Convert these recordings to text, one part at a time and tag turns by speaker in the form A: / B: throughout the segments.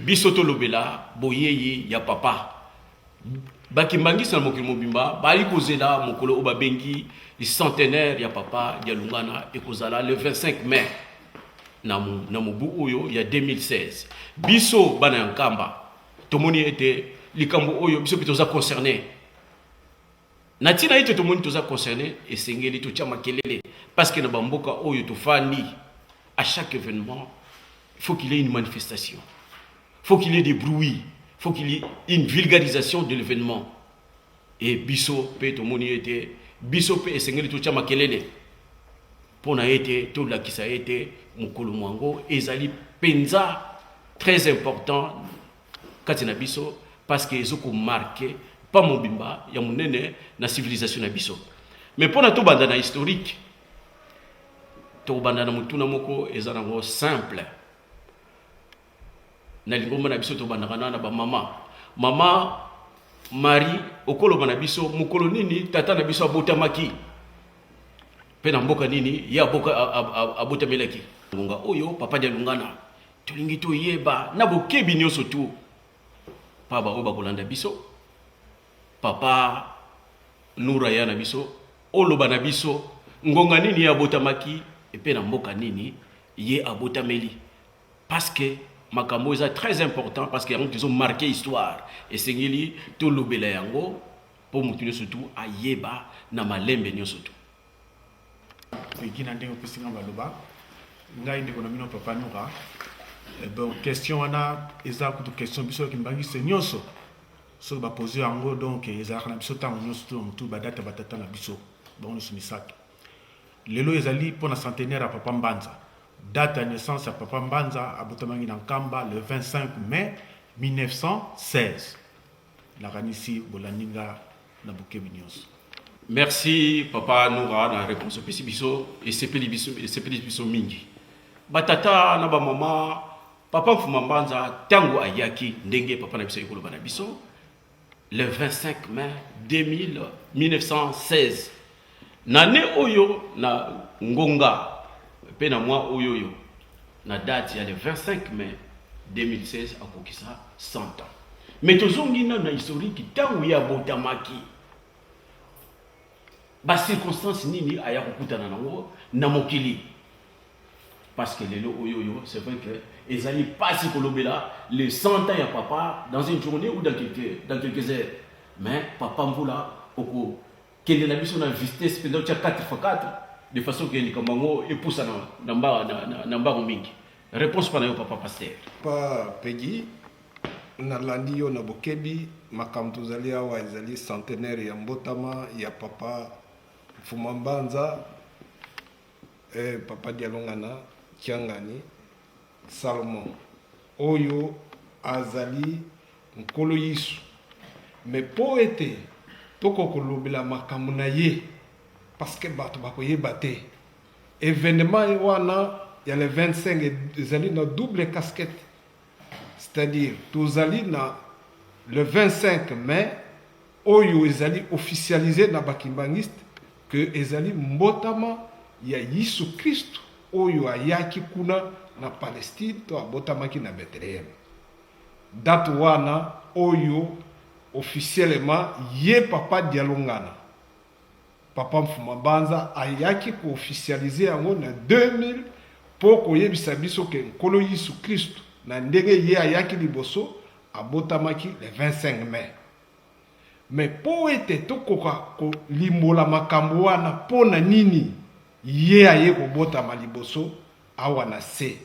A: Biso tolobela boyei ya papa. Bakimbangisi na mokili mobimba bali kozela mokolo oyo babengi centenaire ya papa Dialungana, ekozala le 25 mai na mobu oyo ya 2016. Biso bana ya Nkamba tomoni ete likambo oyo biso mpe toza concerné. Na ntina ete tomoni toza concerné, esengeli totia makelele, parce que na bamboka oyo tofandi, à chaque événement, il faut qu'il y ait une manifestation, faut qu'il y ait des bruits, faut qu'il y ait une vulgarisation de l'événement. Et biso mpe tomoni ete biso mpe esengeli totia makelele mpo na ete tolakisa ete mokolo mwango ezali mpenza très important kati na biso, parce que ezokomarquer pa mobimba ya monene na civilisation na biso. Mais mpona tobanda na historique, tokobanda na motuna moko eza nango simple. Na lingomba na biso, tobandaka na bamama. Mama Marie, okoloba na biso mokolo nini tata na biso abotamaki, mpe na mboka nini ye abotamelaki? Ngonga oyo, papa Dialungana, tolingi toyeba na bokebi nyonso tu mpa baoyo bakolanda biso. Papa Nura ya na biso, oloba na biso ngonga nini ye abotamaki, epe na mboka nini ye abotameli, parce que makambo eza très important, parce que yango tozomarquer histoire, esengeli tolobela yango mpo motu nyonso tu ayeba na malembe nyonso tu.
B: Eki na ndenge opesi nga baloba, ngai ndeko na bino papa Nura. Bon, question wana eza kutu question biso kimbangisi nyonso soki bapose yango. Donc ezalaka na biso ntango nyonso to na motu badate ya batata na biso bango nyonso misato. Lelo ezali mpona centenaire ya papa Mbanza. Date ya naissance ya papa Mbanza, abotamaki na Nkamba le 25 mai 1916. Nakanisi bolandi nga na bokebi nyonso.
A: Merci, papa Nura, na réponse opesi biso. Esepeli biso, esepeli biso mingi. Batata na bamama, papa Mfuma Mbanza, ntango ayaki, ndenge papa na biso ekoloba na biso, le 25 mai 2000, 1916, na ne oyo, na ngonga mpe na mwa oyo oyo, na date ya le 25 mai 2016, akokisa 100 ans. Mais tozongi nano na historique. Ntango ye abotamaki, bacirconstance nini aya kokutana nango na mokili? Parce que lelo oyo oyo, c'est vrai que ezali mpasi kolobela le 100 ans ya papa dans une journée ou dans quelques heures. Mais papa Mvula, okokende na biso na vitesse mpenza, otya 4 x 4, de façon ke likambo yango epusa na mbango mingi. Réponse mpa na yo, papa pasteur.
C: Pa Pegi, nalandi yo na bokebi. Makambo tozali awa ezali centenaire ya mbotama ya papa Mfuma Mbanza, papa Dialongana Kiangani Salomon, oyo azali Nkolo Yesu. Me mpo ete tokoka kolobela makambo na ye, parce que bato bakoyeba te événement wana ya le 25 ezali na double casquette, c'est-à-dire tozali na le 25 mai oyo ezali officialisé na bakimbangiste ke ezali mbotama ya Yesu Kristu, oyo ayaki kuna na Palestine to abotamaki na Bethlehem. Date wana oyo officiellement ye papa Dialongana, papa Mfuma Banza, ayaki koofficialiser yango na 2000 mpo koyebisa biso ke Nkolo Yesu Kristu, na ndenge ye ayaki liboso, abotamaki le 25 mai. Me mpo ete tokoka kolimbola makambo wana, mpo na nini ye aye kobotama liboso awa na se,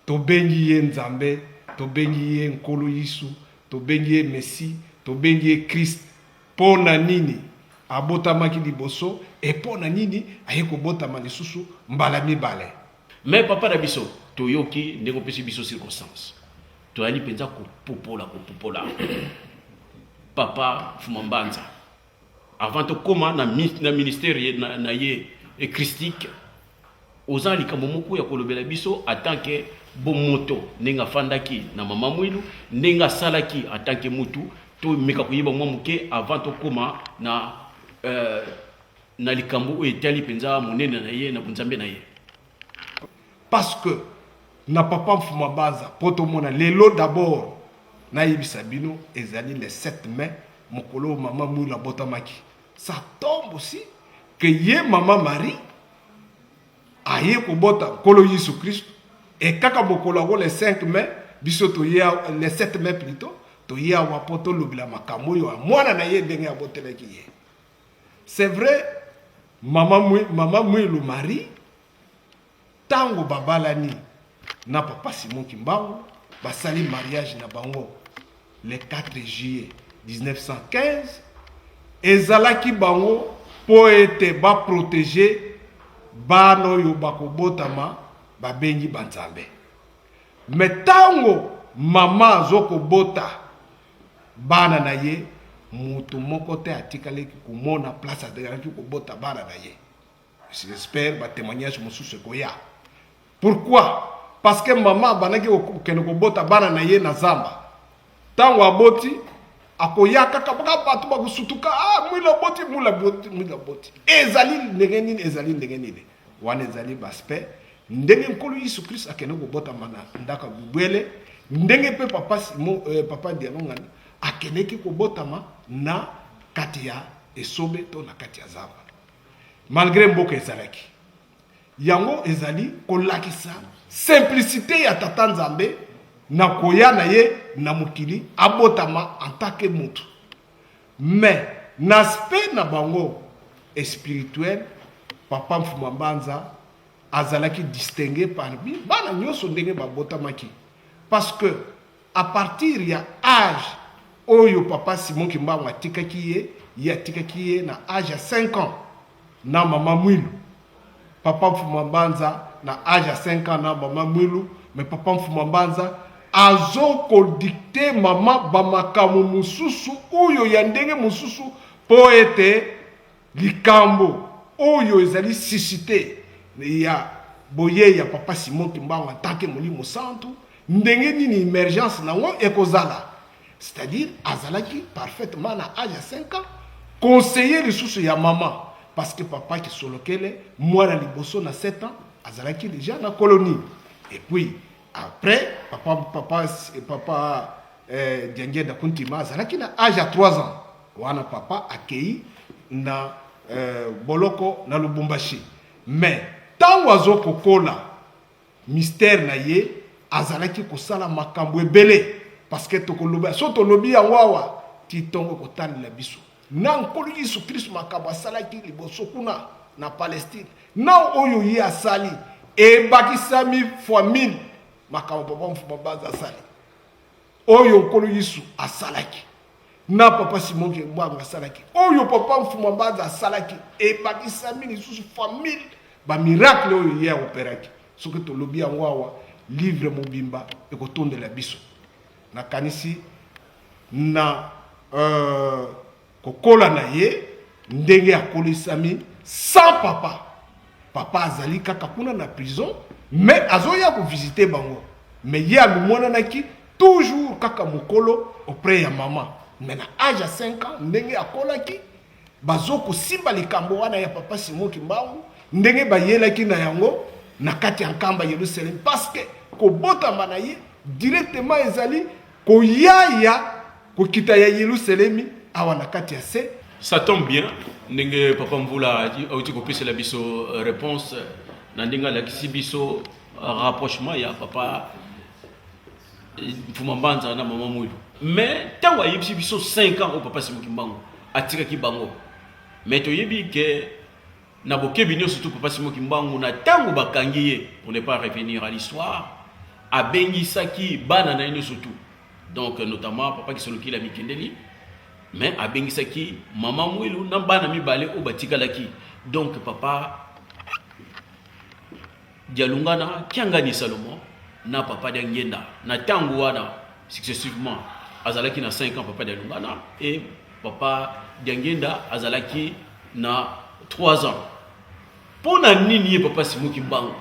C: tobengi ye Nzambe, tobengi ye Nkolo Yesu, tobengi ye Messi, tobengi ye Christ, mpo na nini abotamaki liboso e mpo na nini aye kobotama lisusu mbala mibale?
A: Mais papa na biso, toyoki ndenge opesi biso circonstance. Toyali mpenza kopopola kopopola papa Fuma Mbanza avant tokóma na ministère na ye christique. Oza likambo moko ya kolobela biso en tant que bomoto, ndenge afandaki na mama Mwilu, ndenge asalaki en tant que mutu? Tomeka koyeba mwa moke avant tokóma na likambo oyo etali mpenza monene na ye na bonzambe na ye.
C: Parce que Na papa Mfuma Banza mpo tomona lelo. D'abord nayebisa bino, ezali le 7 mai, mokolo oyo mama Mwilu abotamaki. Ça tombe aussi que ye mama Marie aye kobota Nkolo Yesu Kristo e kaka mokolo yango, le 5 mai. Biso toye, le 7 mai plutôt, toye awa mpo tolobela makambo oyo ya mwana na ye, ndenge abotelaki ye. C'est vrai, mama Mwilu Marie, ntango babalani na papa Simon Kimbangu, basali mariage na bango le 4 juillet 1915. Ezalaki bango mpo ete baprotéger bana oyo bakobotama, babengi banzambe. Me ntango mama azokobota bana na ye, moto moko te atikalaki komona place azalaki kobota bana na ye. J'espère batémoignage mosusu ekoya. Pourquoi? Parce que mama abandaki kokende kobota bana na ye na zamba. Ntango aboti, akoya kaka baka, bato bakosutuka: "Ah, Mwila aboti, Mwila aboti, Mwila aboti." Ezali ndenge nini? Ezali ndenge nini? Wana ezali baaspect ndenge Nkolo Yesu Kristo akende kobotama na ndako ya bibwele, ndenge mpe papa Simo, papa Dialungana akendeki kobotama na kati ya esobe to na kati ya zamba, malgré mboka ezalaki. Yango ezali kolakisa simplicité ya Tata Nzambe na koya na ye na mokili, abotama en tant que mutu. Mais na aspect na bango spirituel, papa Mfuma Mbanza azalaki distingué parmi bana nyonso ndenge babotamaki, parce que à partir ya âge oyo papa Simon Kimbangu atikaki ye, ye atikaki ye na âge ya 5 ans na mama Mwilu. Papa Mfuma Mbanza na âge ya 5 ans na mama Mwilu, mais papa Mfuma Mbanza azokodicter mama bamakambo mosusu oyo ya ndenge mosusu, mpo ete likambo oyo ezali suscité ya boye ya papa Simon Kimbangu en tant que Molimo Santu, ndenge nini émergence nango ekozala. C'est-à-dire azalaki parfaitement na âge ya 5 ans conseiller lisusu ya mama, parce que papa Kisolokele, mwana liboso, na 7 ans azalaki déjà na colonie. Et puis après, papa Diangienda Kuntima azalaki na âge ya 3 ans. Wana papa akei na boloko na Lubumbashi. Mais ntango azokokola, mystère na ye azalaki kosala makambo ebele, parce que tokoloba, so tolobi yango awa ti ntongo ekotalela biso na Nkolo Yesu Kristo, makambo asalaki liboso kuna na Palestine na oyo ye asali ebakisami fois 1000. Makambo papa Mfuma Mbanza asali, oyo Nkolo Yesu asalaki na papa Simon Kimbangu asalaki, oyo papa Mfuma Mbanza asalaki ebakisami lisusu fois 1000, bamiracle oyo ye aopéraki. Soki tolobi yango awa, livre mobimba ekotondela biso. Nakanisi na kokola na ye, ndenge akolisami sans papa. Papa azali kaka kuna na prison, mais azoya kovisiter bango, mais ye amimonanaki toujours kaka mokolo auprès ya mama. Mais na âge ya 5 ans, ndenge akolaki, bazokosimba likambo wana ya papa Simon Kimbangu, ndenge bayelaki na yango na kati ya Nkamba Yerusalem, parce que kobotama na ye directement ezali koya ya kokita ya Yerusalemi awa na kati ya se.
A: Ça tombe bien ndenge papa Mvula auti kopesela biso réponse, na ndenge alakisi biso rapprochement ya papa Mfuma Mbanza na mama Mwilu. Mais ntango ayebisi biso 5 ans oyo papa Simon Kimbangu atikaki bango, mais toyebi ke na bokebi nyonso tu, papa Simon Kimbangu, na ntango bakangi ye, pour ne pas revenir à l'histoire, abengisaki bana na ye nyonso tu, donc notamment papa Kisolokila Mikendeli, mais abengisaki mama Mwilu na bana mibale oyo batikalaki, donc papa Dialungana Kiangani Salomon na papa Diangenda. Na ntango wana, successivement, azalaki na 5 ans, papa Dialungana, et papa Diangenda azalaki na 3 ans. Mpo na nini ye papa Simon Kimbangu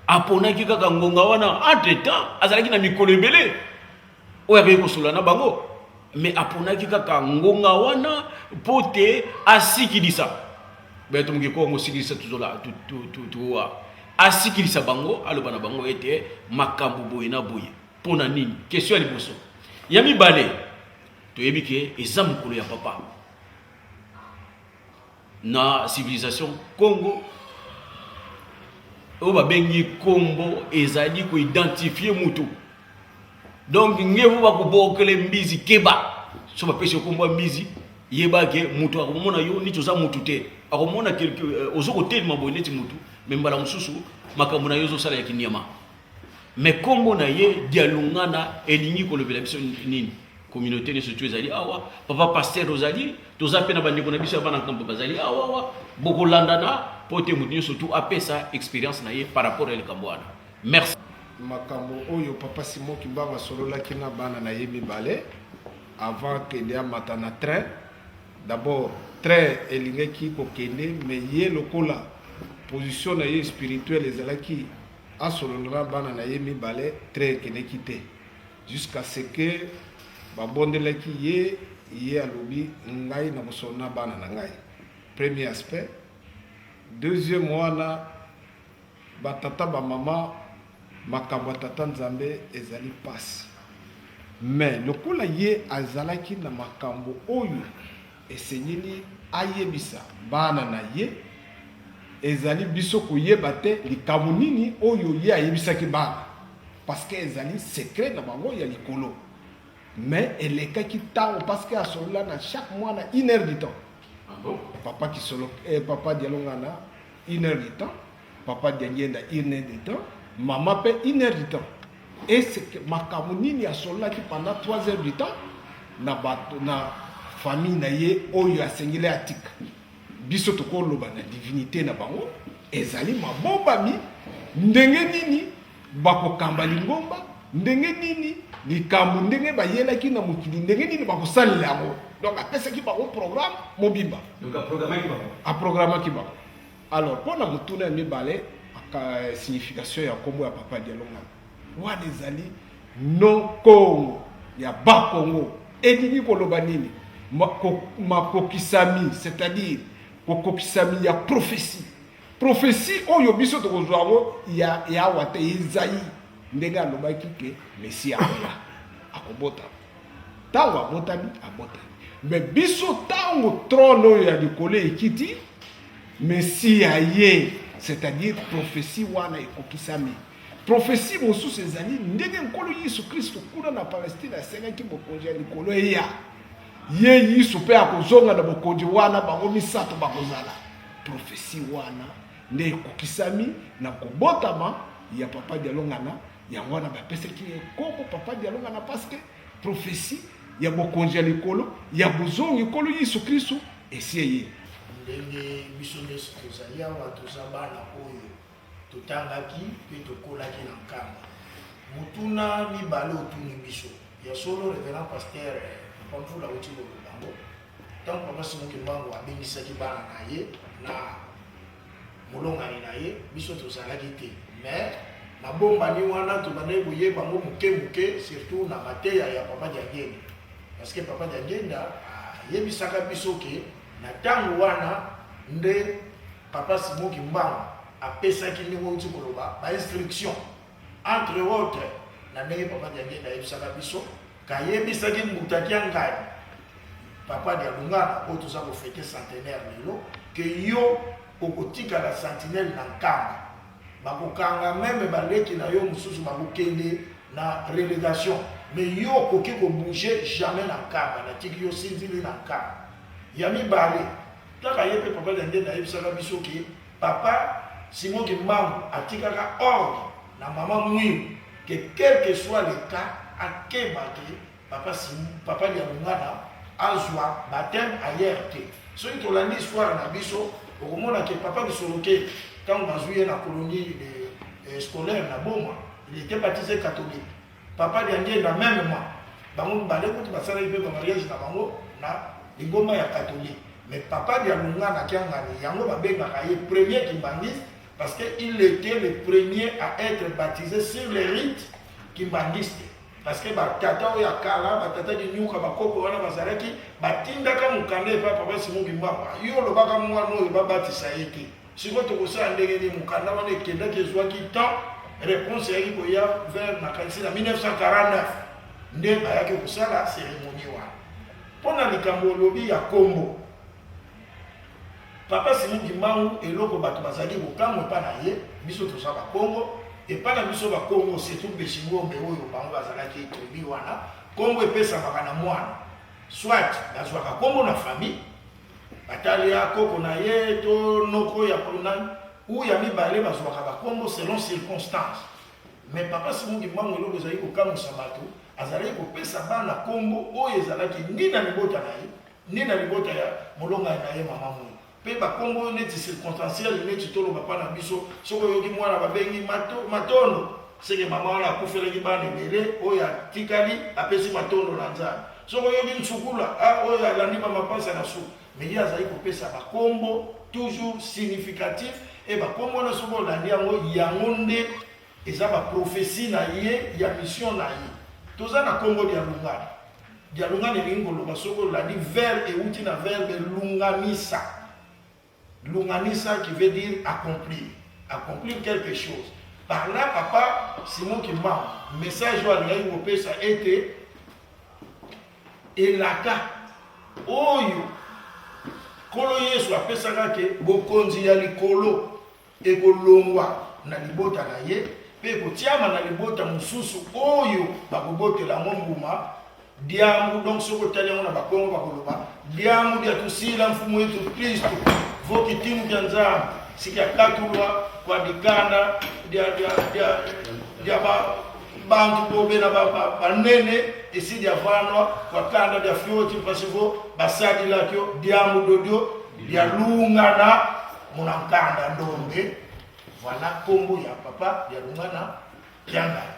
A: aponaki kaka ngonga wana? Entre temps azalaki na mikolo ebele oyo akei kosolola na bango, mais aponaki kaka ngonga wana mpo te asikilisa bato moke. Kongo sikilisa tuzola tuwa. Asikilisa bango, aloba na bango ete makambo boye na boye. Mpo na nini? Question ya liboso. Ya mibale, toyebi ke eza mokolo ya papa na civilisation Congo oyo babengi kombo ezali koidentifie mutu. Donc ngevu bakobokele mbizi keba, so bapesi yo kombo ya mbizi, yeba ke mutu akomona yo neti oza mutu te, akomona quelque ozo kotelema boye neti mutu, me mbala mosusu makambo na yo ozosala ya kiniama. Me kombo na ye Dialungana elingi kolobela biso nini? Communauté nyonso tu ezali awa, papa pasteur ozali, toza mpe na bandeko na biso ya bana nkambo bazali awa awa, bokolandana mpo te moto nyonso tu apesa expérience na ye par rapport ya likambo wana. Merci.
C: Makambo oyo papa Simon Kimbangu asololaki na bana na ye mibale avant kende amata na train. D'abord train elingaki kokende, mais ye lokola position na ye spirituelle ezalaki asolola na bana na ye mibale, train ekendeki te jusqu'à ce que babondelaki ye. Ye alobi: "Ngai nakosolola na bana na ngai." Premier aspect. Deuxième wana, batata, bamama, makambo ya tata Nzambe ezali pasi, mais lokola ye azalaki na makambo oyo esengeli ayebisa bana na ye, ezali biso koyeba te likambo nini oyo ye ayebisaki bana, parce que ezali secret na bango ya likolo. Mais elekaki ntango, parce que asolola na chaque mwana une heure du temps.
A: Ah bon?
C: Papa Kisolo, papa Dialongana une heure du temps, papa Diangienda une heure du temps, mama mpe une heure du temps. Et c'est que makambo nini asololaki pendant 3 heures du temps na bato na famille na ye oyo asengeli atika, biso tokoloba na divinité na bango ezali mabombami. Ndenge nini bakokamba lingomba, ndenge nini likambo ndenge bayelaki na mokili, ndenge nini bakosalela yango. Donc apesaki bango programme mobimba.
A: Donc aprogramaki bango.
C: Aprogramaki bango. Alors, mpo na motuna ya mibale, signification ya nkombo ya papa Dialongana wana ezali non Kongo ya Bakongo. Elingi koloba nini? Makokisami, c'est-à-dire kokokisami ya prophétie. Prophétie oyo biso tokozwa yango ya awa te. Ezai ndenge alobaki ke Messie akoya, akobota. Ntango abotami, abotami, mais biso ntango trône oyo ya likolo ekiti, Messie aye, c'est-à-dire prophétie wana ekokisami. Prophétie mosusu ezali ndenge Nkolo Yesu Kristo kuna na Palestine asengaki bokonzi ya likolo eya. Ye Yesu mpe akozonga na bokonzi wana, bango misato bakozala. Prophétie wana nde ekokisami na kobotama ya papa Dialongana. Yango wana bapesaki ye nkombo papa Dialongana, parce que prophétie ya bokonzi ya likolo, ya bozongi Nkolo Yesu Kristo esi eye.
D: Ndenge biso nyonso tozali awa, toza bana oyo totangaki mpe tokolaki na Nkamba. Motuna mibale otuni biso, ya solo, révérend pasteur papa Mvula auti koloba yango. Ntango papa Simon Kimbangu abengisaki bana na ye na molongani na ye, biso tozalaki te, mais mabombani wana tobandaki koyeba yango moke moke, surtout na mateya ya papa Diangenda, parce que papa Diangenda ayebisaka biso ke na ntango wana nde papa Simon Kimbangu apesaki, ndenge outi koloba, bainstruction. Entre autres, na ndenge papa Diangenda ayebisaka biso, kayebisaki mbuta Kiangani, papa Dialungana oyo toza kofêter centenaire lelo, ke yo okotikala sentinelle na Nkamba, bakokanga même baleki na yo mosusu, bakokende na relégation, mais yo okoki kobouger jamais na Nkamba, natiki yo sinzili na Nkamba. Ya mibale, kaka ye mpe papa Diangenda ayebisaka biso ke papa Simon Kimbangu atikaka ordre na mama Mwilu ke quel que soit le cas, akeba ke papa Simon, papa Dialungana azwa baptême ailleurs te. Soki tolandi histoire na biso, okomona ke papa Kisoloke, ntango bazwi ye na colonie scolaire na Boma, il était baptisé catholique. Papa Diangenda mêmement, bango mibale kutu basalaki mpe bamariage na bango na lingomba ya catholique. Mais papa Dialungana Kiangani, yango babengaka ye premier kimbangiste, parce que il était le premier à être baptisé sur les rites kimbanguiste, parce que batata oyo ya kala, batata kinyuka, bakoko wana bazalaki, batindaka mokanda epai papa Simon Kimbangu: "Yo olobaka mwana oyo babatisa ye te." Sikoyo tokosala ndenge nini? Mokanda wana ekendaki, ezwaki temps, reponse eyaki koya vers, nakanisi na 1949 nde bayaki kosala ceremonie wana. Mpo na likambo olobi ya kombo Papa Simon Kimbangu, eloko bato bazali kokamwa epa na ye, biso toza bakongo, epa na biso bakongo surtout Beshingombe oyo bango bazalaki tribu wana, kombo epesamaka na mwana, soit bazwaka kombo na famille, batali ya koko na ye to noko ya nani, ou ya mibale bazwaka bakombo selon circonstance. Mais Papa Simon Kimbangu, eloko ezali kokamwisa bato, azalaki kopesa bana kombo oyo ezalaki ni na libota na ye ni na libota ya molongani na ye mama Mwinda. Pe bakombo oyo neti circonstanciel, neti toloba pa na biso, soki oyoki mwana babengi mato, matondo, seke mama wana akufelaki bana ebele, oyo atikali apesi matondo na Nzambe. Soki oyoki nsukula, ah, oyo alandi ba mapasa na suka. Mais ye azali kopesa bakombo toujours significatif, et bakombo wana soki olandi yango, yango nde eza ba prophetie na ye ya mission na ye. Toza na kombo dia Lungana. Dia Lungana elingi koloba, soki olandi verbe euti na verbe lunganisa. Lunganisa qui veut dire accomplir, accomplir quelque chose. Par là papa Simon Kimbangu message oyo alingaki kopesa ete elaka oyo Nkolo Yesu apesaka ke bokonzi ya likolo ekolongwa na libota na ye mpe ekotiama na libota mosusu oyo bakobotela yango mbuma diambu. Donc soki otali yango na bakongo bakoloba diambu dia tusila mfumu yetu Kristo vokitimu kya Nzambe sikiakatulwa kwa dikanda dia, dia, dia, dia ba, bantu bobe na banene ba, ba esi diavanwa kwa kanda dia fioti pasivo basadilakyo diambu dodio dia lungana munankanda ndombe. Voilà kombo ya papa ya Lungana Kiangani.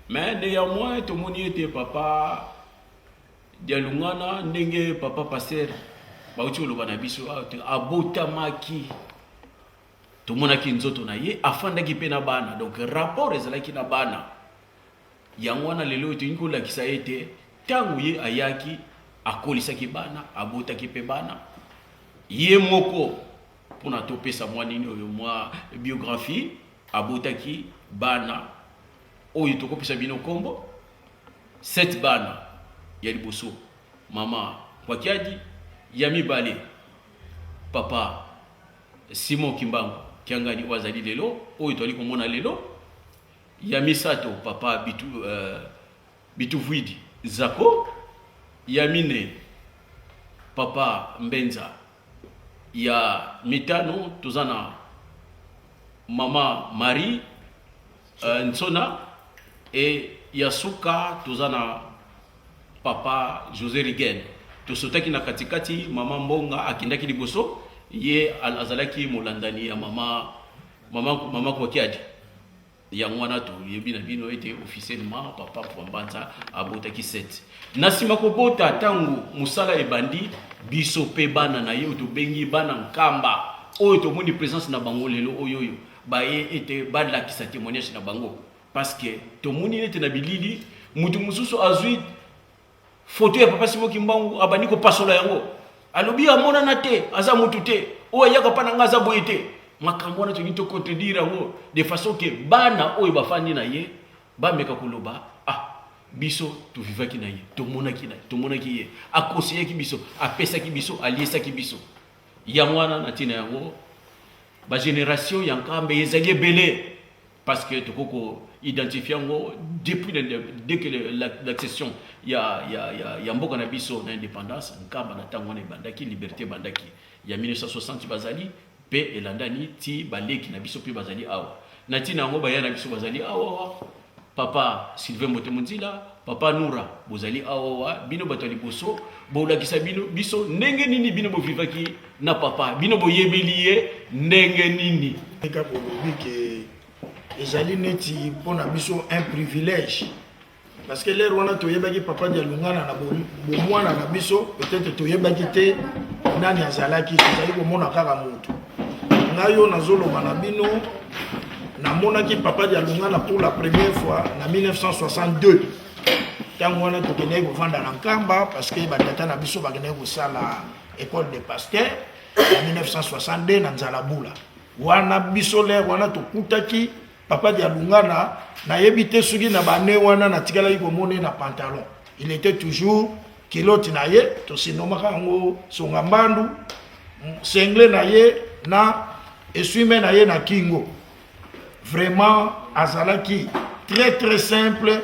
A: Mais néanmoins tomoni ete papa Dialungana, ndenge papa pasteur bauti koloba na biso, abotamaki, tomonaki nzoto na ye, afandaki mpe na bana, donc rapport ezalaki na bana. Yango wana lelo oyo tolingi kolakisa ete ntango ye ayaki, akolisaki bana, abotaki mpe bana ye moko. Mpona topesa mwa nini oyo mwa biographie, abotaki bana oyo tokopesa bino nkombo 7 bana. Ya liboso mama Kwakiadi, ya mibale papa Simon Kimbangu Kiangani oyo azali lelo oyo toali komona lelo, ya misato papa Bitu, Bituvuidi Zako, ya mine papa Mbenza, ya mitano toza na mama Marie Nsona, e ya suka toza na papa José Rigen. Tosotaki na katikati, mama Mbonga akendaki liboso, ye azalaki molandani ya mama mama mama Kwakiadi. Yango wana toyebi na bino ete officiellement papa Mbanza abotaki 7. Na nsima kobota, ntango mosala ebandi, biso mpe bana na ye oyo tobengi bana Nkamba, oyo tomoni présence na bango lelo oyo oyo baye ete balakisa témoignage na bango, parce que tomoni nete na bilili moto mosusu azwi foto ya papa Simon Kimbangu, abandi kopasola yango, alobi amonana te, aza mutu te, oyo ayaka mpa na nga aza boye te. Makambo wana tolingi tocontredire yango de façon ke bana oyo bafandi na ye bameka koloba: ah, biso tovivaki na ye, tomonaki na ye, tomonaki ye akonseyaki biso, apesaki biso, aliesaki biso. Yango wana na ntina yango bagénération ya Nkambe ezali ebele, parce que tokoki koidentifie yango depuis dès que l'accession ya mboka na biso na indépendance. Nkamba na ntango wana ebandaki, liberté ebandaki ya 1960, bazali mpe elandani ti baleki na biso mpe bazali awa. Na ntina yango baya na biso bazali awa, papa Sylvain Mbote Monzila, papa Nura, bozali awa, bino bato ya liboso bolakisa bino biso ndenge nini bino bovivaki na papa, bino boyebeli ye ndenge nini.
D: Kaka bolobi ke ezali neti mpona biso un privilège, parce que l'heure wana toyebaki papa Dialungana na bomwana na biso, peut-être toyebaki te nani azalaki, tozali komona kaka motu. Ngai oyo nazoloba na bino, namonaki papa Dialungana pour la première fois na 1962. Ntango wana tokendaki kovanda na Nkamba, parce que batata na biso bakendaki kosala école de pasteur na 1962 na Nzalabula. Wana biso lere wana tokutaki papa Dialungana, nayebi te soki na bane wana natikalaki komona ye na pantalon. Il était toujours culotte na ye, tosinomaka yango songa mbandu, sengle na ye na essuie-main na ye na kingo. Vraiment azalaki très très simple,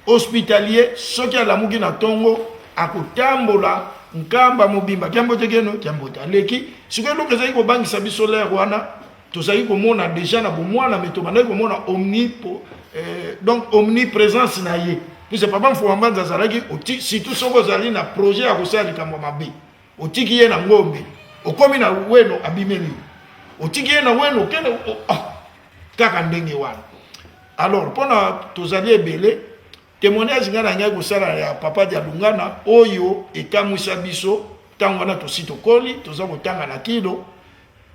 D: hospitalier. Soki alamuki na tongo akotambola Nkamba mobimba, kiambote keno kiambote aleki. Sikoyo eloko ezalaki kobangisa biso lere wana, tozalaki komona deja na bomwana, me tobandaki komona donc omniprésence na ye, puisque papa Mfuma Mbanza azalaki, surtout soki ozali na projet ya kosala likambo mabe, otiki ye na ngombe, okomi na weno, abimeli, otiki ye na weno, okende kaka ndenge wana. Alors mpona tozali ebele, témoignage ngai na ngai kosala ya papa Dialungana oyo ekamwisa biso ntango wana tosi tokoli, toza kotanga na kilo.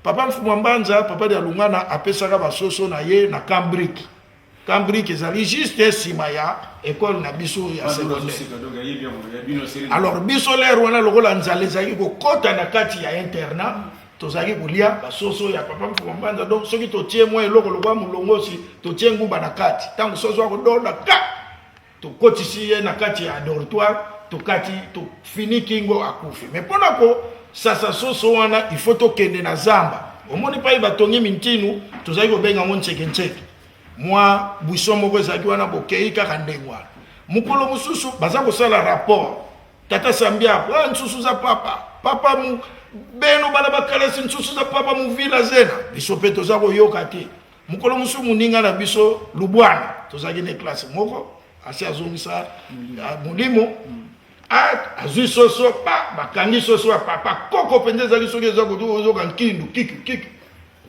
D: Papa Mfuma Mbanza, papa Dialungana, apesaka basoso na ye na Cambrique. Cambrique ezali juste nsima ya ekole na biso ya secondaire. Alors biso lere wana, lokola nzala ezalaki kokɔta na kati ya internat, tozalaki kolia basoso ya papa Mfuma Mbanza. Donc soki totie mwa eloko lokwa molongosi, totie nguba na kati, ntango soso akodonda ka, tokotisi ye na kati ya dortoir, tokati, tofini kingo, akufi. Mais mpona kosasa soso wana, il faut tokende na zamba. Omoni pai batongi mintinu, tozalaki kobenga yango ntseke-ntseke, mwa buisson moko ezalaki wana. Bokei kaka ndenge wana. Mokolo mosusu baza kosala rapport, tata Sambiako: "Ah, nsusu za papa, papa mu beno bana bakalasi, nsusu za papa muvila zena." Biso mpe toza koyoka te. Mokolo mosusu moninga na biso Lubwana, tozalaki na classe moko, asi azongisa molimo, azwi soso pa, bakangi soso ya papa koko mpenza. Ezali soki eza kozoka nkindu kiki kiki,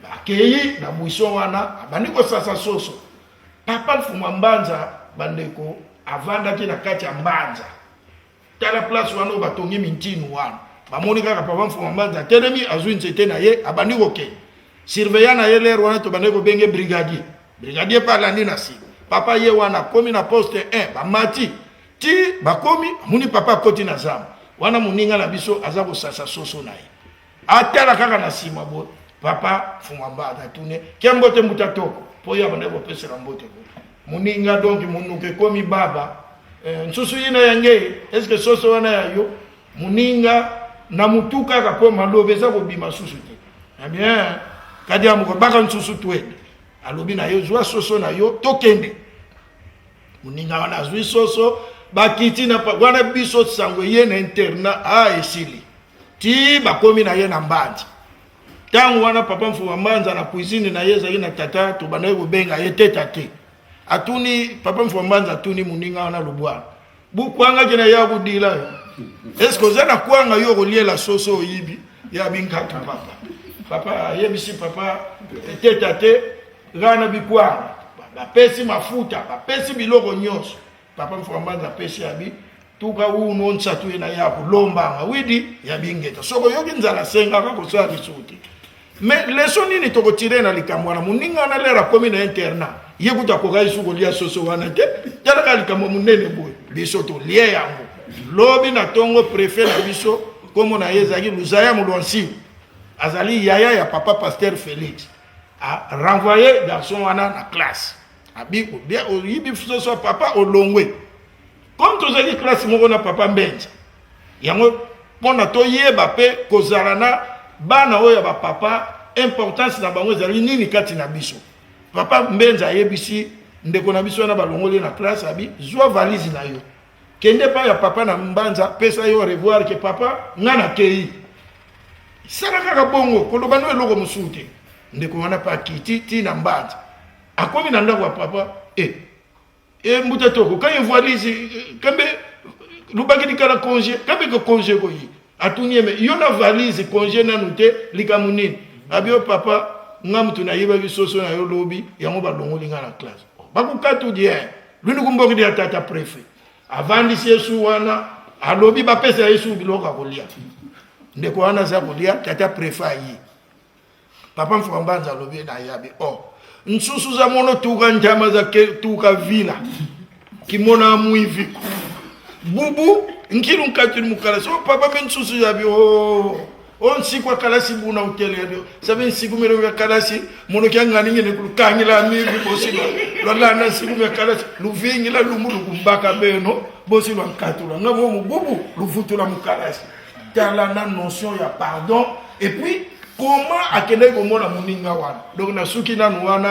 D: bakei na buisson wana, abandi kosasa soso. Papa Mfuma Mbanza, bandeko, avandaki na kati ya mbanza. Tala place wana oyo batongi mintinu wana. Bamoni kaka papa Mfuma Mbanza atelemi, azwi nzete na ye, abandi kokende. Surveillant na ye lere wana tobandaki kobenge brigadier, brigadier mpe alandi na nsima. Papa ye wana akomi na poste 1, bamati ti bakomi, amoni papa akoti na zamba wana. Moninga na biso aza kosasa soso na ye, atala kaka na nsima boye, papa Mfuma Mbanza atune: "Ke mbote mbuta toko?" Mpo ye abandaki kopesela mbote boye moninga. Donc monoko ekomi baba, nsusu yina ya ngei, est-ce soso wana ya yo? Moninga na mutu kaka, mpo maloba eza kobima susu te. Eh bien, kadi ya moko baka nsusu twende. Alobi na yo: "Zwa soso na yo, tokende." Moninga wana azwi soso, bakiti na wana. Biso sango ye na internat a esili ti bakomi na ye na Mbanza. Ntango wana papa Mfuma Mbanza na cuisine na ye ezalaki na tata tobandaki kobenga ye teta te. Atuni papa Mfuma Mbanza, atuni moninga wana Lubwana: "Bukwangaki na ye akudila yo, est-ce oza na kwanga yo okoliela soso oyibi ya binkatu?" Papa, papa ayebisi papa teta te rana bikwanga. Bapesi mafuta, bapesi biloko nyonso. Papa Mfuma Mbanza apesi, abi: "Tuka uno nsatu ye na ye akolombanga widi ya bingeta. Soki oyoki nzala, asengaka kosala lisusu te." Mais leçon nini tokotire na likambo wana? Moninga wana lere akomi na internat, ye kutu akokaki su kolia soso wana te. Talaka likambo monene boye, biso tolie yango. Lobi na ntongo, préfet na biso, nkombo na ye ezalaki Luzaya Molwansiu, azali yaya ya papa pasteur Félix, a renvoyé garçon wana na classe, abi: "Oyibi soso ya papa, olongwe." Comme tozalaki classe moko na papa Mbenza, yango mpona toyeba mpe kozala na bana oyo ya bapapa, importance na bango ezali nini kati na biso. Papa Mbenza ayebisi ndeko na biso wana balongoli na classe, abi: "Zwa valise na yo, kende epai ya papa na Mbanza, pesa yo revoir ke papa, nga nakei." Sala kaka bongo, koloba no eloko mosusu te. Ndeko wana mpe akiti ti na Mbanza, akomi na ndako ya papa: "E e mbuta toko kai valise kambe lubaki likala congé kambe ko congé koyi." Atuni ye: "Me yo na valise, congé nanu te, likambo nini?" Abi: "Yo papa, nga mutu nayebaki soso na yo lobi, yango balongoli nga na classe." Bakokatu die luni kumboki dia. Tata préfet avandisi ye su wana, alobi bapesa ye su biloko ya kolia. Ndeko wana aza kolia, tata préfet aye. Papa Mfuka Mbanza alobi na ye, abi: "Oh, nsusu za mono tuka njama za ke, tuka vila kimona muiviku bubu nkilu nkatili mukala so papa me nsusu yabi oh." O nsiku akalasi buna utele yo sabe nsiku mero ya kalasi mono kya ngani ngene kulukangila mivi bosi lwa landa nsiku ya kalasi luvingila lumu lukumbaka beno bosi lwa nkatula nga mo mububu luvutula mukalasi. Tala na notion ya pardon et puis comment akendaki komona moninga wana. Donc nasuki nanu wana.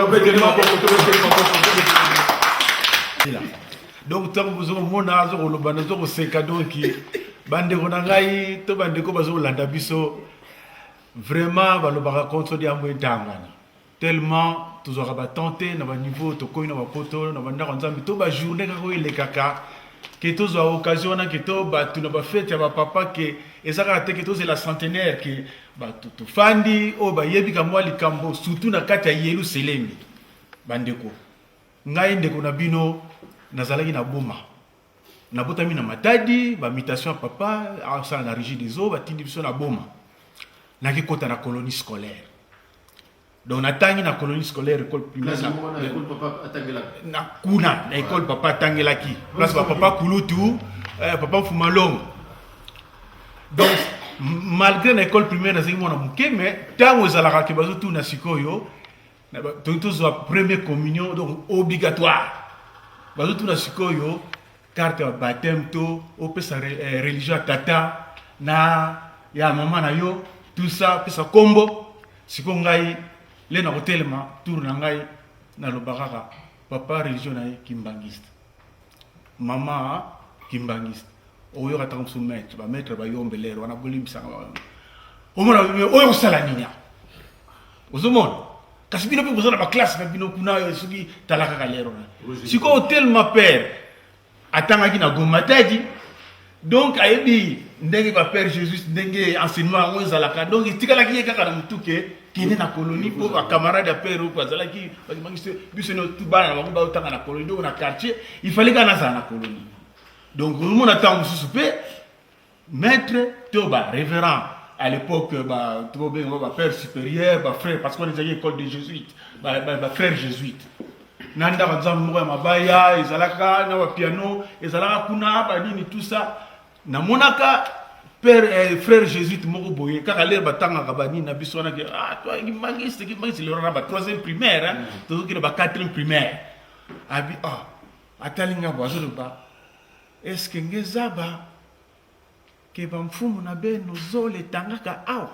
B: Donc ntango bozomona azokoloba nazokoseka, donc bandeko na ngai to bandeko bazokolanda biso, vraiment balobaka konso diambo etangana tellement tozwaka batemps te na baniveau tokomi na bapoto na bandako ya Nzambe to bajournée kaka oyo elekaka ke tozwa occasion wana ke to bato na bafete ya bapapa, ke eza kaka te ke tozela centenaire, ke bato tofandi oyo bayebi ka mwa likambo, surtout na kati ya Yelusalemi. Bandeko, ngai ndeko na bino nazalaki na Boma, nabotami na Matadi, bamutation ya papa asala na Régie des eaux, batindi biso na Boma, nakikota na colonie scolaire. Donc natangi na colonie scolaire, école primaire na kuna na école papa atangelaki, place bapapa kulutu papa Mfumalongo. Donc malgré na école primaire nazalaki mwana moke, mais ntango ezalaka ke bazotuna sikoyo tozwa première communion, donc obligatoire bazotuna sikoyo carte ya baptême to opesa religion ya tata na ya mama na yo, tout ça, opesa kombo. Sikoyo ngai le na kotelema, tour na ngai, naloba kaka papa religion na ye kimbangiste, mama kimbangiste. Oyoka ntango mosusu maître, bamaître bayombelere wana, bolimbisaka, omona oyo kosala nini awa, ozomona. Kasi bino mpe boza na baclasse na bino kuna, soki tala kaka lero na sikoyo tellement père atangaki na Goma Tadi, donc ayebi ndenge bapère Jésus, ndenge enseignement yango ezalaka. Donc etikalaki ye kaka na motu ke kende na colonie, mpo bacamarade ya père oyo bazalaki biso bana na bango baotanga na colonie. Donc na quartier il fallait kaka nazala na colonie. Donc omona ntango mosusu mpe maître to ba révérend à l'époque, ba tobenga ba père supérieur, ba frère, parce qu'on ezalaki école de jésuite, ba frère jésuite na ndako nzambe moko ya mabaya ezalaka na bapiano ezalaka kuna, banini, tout ça. Namonaka père frère jésuite moko boye kaka lere batangaka banini na biso wana ke ah toi kimbangiste, kimbangiste, lero na ba troisième primaire, hein, tozokende ba quatrième primaire. Abi ah atali nga bo azoloba: "Est ce que ngezaba ke bamfumu na beno zole etangaka awa?"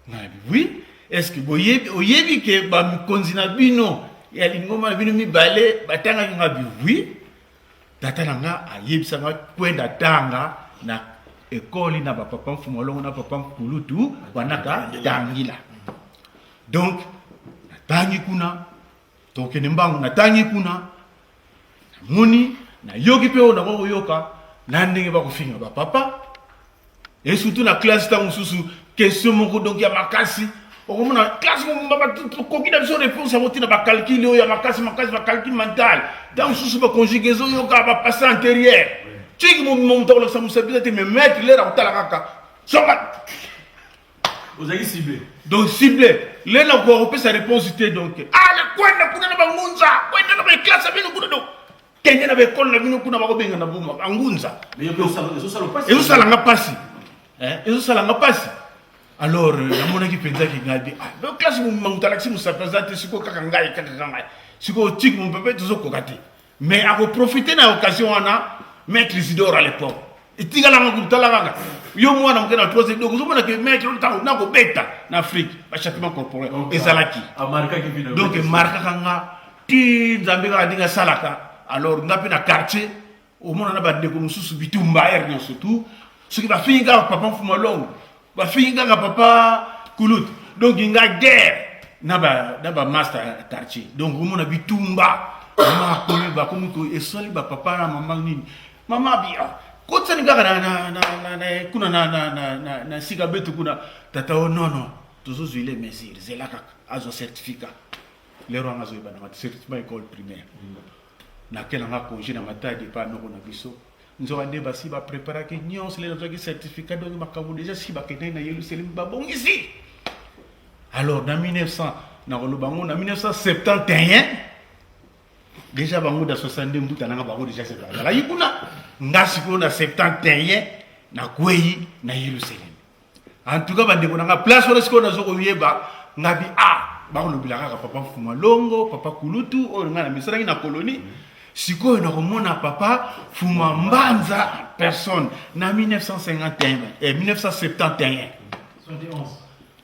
B: Nayebi oui. Est ce que boyebi, oyebi ke bamikonzi na bino ya lingomba na bino mibale batangaki? Nga bi oui, tata na nga ayebisanga kwenda tanga na ekoli na bapapa Mfumu Alongo na papa Nkulutu wanaka tangila. Donc natangi kuna, tokende mbangu, natangi kuna, namoni, nayoki mpe oyo nakoki koyoka na ndenge bakofinga bapapa, et surtout na classe ntango mosusu question moko donc ya makasi, okomona classe tokoki na biso réponse yango ntina bacalcul oyo ya makasi makasi, bacalcul mental, ntango mosusu baconjugaison, oyoka bapassé antérieur tiki moto akolakisa mosabisa te, mais maître lere akotala kaka songa.
A: Ozalaki ciblé.
B: Donc ciblé, le na koka kopesa réponse te. Donc ale kwenda kuna na bangunza, kwenda na baeklasse bino kuna, donc kende na baekole na bino kuna, bakobenga na buma bangunza. Ezosalanga mpasi, ezosalanga mpasi. Alors namonaki mpenza ke ngai bi ah classe moto alakisi mosapi aza te, sikoyo kaka ngai, kaka ngai sikoyo tiki mopepe tozokoka te. Mais akoprofite na occasion wana maître Isidore à l'époque etikalanga kotala kaka yo mwana moke na troisième. Donc ozomona ke maître ntango nakobeta na Afrique, bachâtiment corporel ezalaki, donc emarkaka nga ti Nzambe kaka ndenge asalaka. Alors nga mpe na quartier omona na bandeko mosusu bitumba ere nyonso tu, soki bafingi kaka papa Mfuma Longo, bafingi kaka papa Kulutu, donc nga guerre na bamaster ya quartier. Donc omona bitumba, mama akomi, bakomi esali bapapa na mama nini, mama bi kotisani kaka kuna na sika betu kuna. Tata o nono tozozwa ile mesure, zela kaka azwa certificat. Lero anga azoyeba nanga certificat école primaire, nakelanga congé na Matadi epa noko na biso. Nzoka nde basi bapreparaki nyonso, lelo nazwaki certificat, donc makambo déjà si bakendaki na Yerusalemi babongisi. Alors na 1900, nakoloba ngo na 1971 déjà, bango da 62 mbuta nanga bango déjà bazalaki kuna. Nga sikoyo na 71 nakwei na Yerusalemi. En tout cas bandeko na nga, place wana sikoyo nazo koyeba ngabi a ah, bakolobela kaka papa Mfuma Longo, papa Kulutu oyo ngai namisalaki na colonie. Sikoyo nakomona papa Fuma Mbanza personne na 1951, 1971.
E: 71.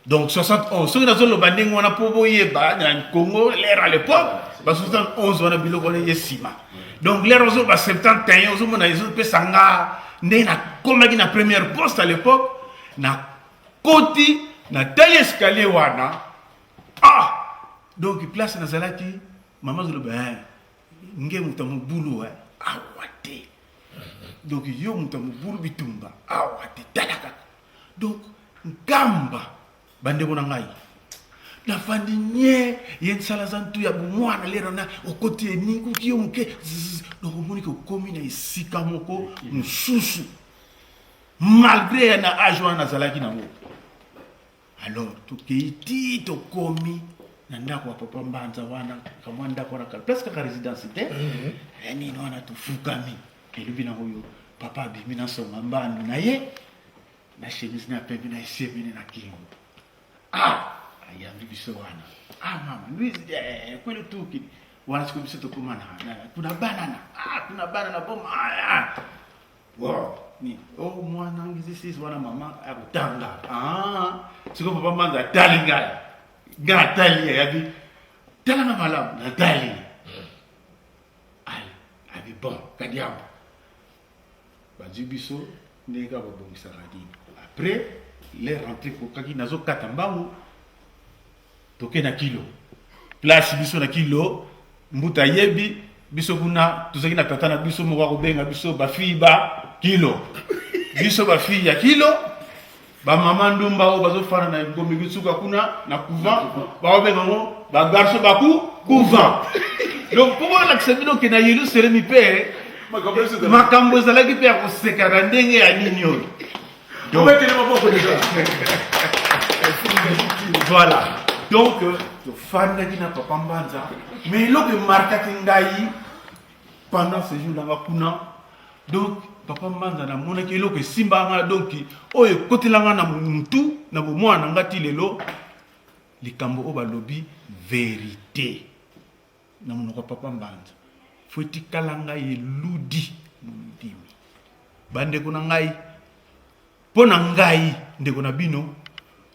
B: Donc 71, soki nazoloba ndenge wana mpo boyeba na Congo l'ère à l'époque ba 71 wana biloko wana ye nsima. Donc l'ère ozoloba 71, ozomona ezopesa nga ndenge nakomaki na première poste à l'époque, nakoti natali escalier wana, ah donc place nazalaki, mama azoloba eh, nge moto ya mobulu eh, awa te. Donc yo moto ya mobulu bitumba awa te, tala kaka. Donc Nkamba, bandeko na ngai, nafandi nye ye nsala za ntu ya bomwana lero na okoti eninguki yo moke, donc omoni ke okomi na esika moko mosusu malgré ya na age wana nazalaki nango. Alors tokei ti tokomi na ndako ya papa Mbanza wana, kamwa ndako wana place kaka résidence te, ya nini wana, tofukami elobi nango yo papa abimi na nsonga mbandu na ye na chemise na pembe na esemene na kingo, ah ayambi biso wana, ah mama Louise, eh, kweli tuki wana sikoyo biso tokóma na kuna banana, ah kuna banana boma, ah, wow ni oh mwana ngizisis wana mama akotanga, ah sikoyo papa Mbanza atali ngai, ngai atali ye, yabi talanga malamu, natali ale abi bon kadiambo bazwi biso ndenge kaka babongisaka nini. Après les rentrée kokaki nazokata mbangu, toke na kilo place biso na kilo mbuta ayebi biso kuna, tozalaki na tata na biso moko akobenga biso bafille ba kilo, biso bafille ya kilo, bamama ndumba oyo bazofanda na Gombe bisuka kuna na couvent, bakobenga yango bagarçon baku couvent. Donc mpo bolakisa bino ke na Yerusalemi mpe makambo ezalaki mpe ya koseka na ndenge ya nini oyo. Donc, voilà, donc tofandaki na papa Mbanza, mais eloko emarkaki ngai pendant ce jour nanga kuna, donc papa Mbanza namonaki eloko esimbaka nga, donc oyo ekotelanga na mutu na bomwana na nga ti lelo, likambo oyo balobi vérité na monoko ya papa Mbanza fo etikala ngai eludi mondimi. Bandeko na ngai, mpo na ngai ndeko na bino,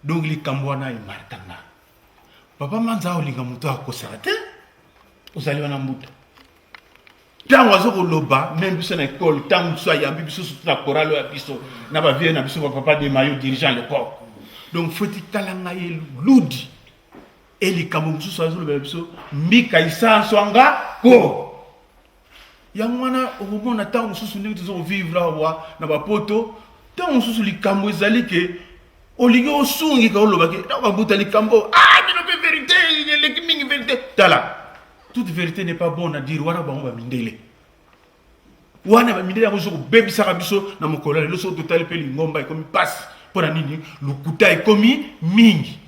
B: donc likambo wana emarka nga. Papa Mbanza olinga moto akosaka te, ozali wana mbuta ntango aza koloba meme biso na ekole, ntango mosusu ayambi biso surtout na chorale oyo ya biso na bavie na biso bapapa de mayo dirigeant l'époque. Donc fo etikala ngai eludi e likambo mosusu azolobela biso mbika isanswanga ko yango wana okomona ntango mosusu ndenge toza kovivre awa na bapoto, ntango mosusu likambo ezali ke olingi osungika olobaki ntango babuta likambo, ah bino mpe vérité eleki mingi, vérité tala, toute vérité n'est pas bonne à dire. Wana bango bamindele wana, bamindele yango soki kobebisaka biso na mokolo ya lelo, soki totali mpe lingomba ekomi mpasi mpo na nini, lokuta ekomi mingi,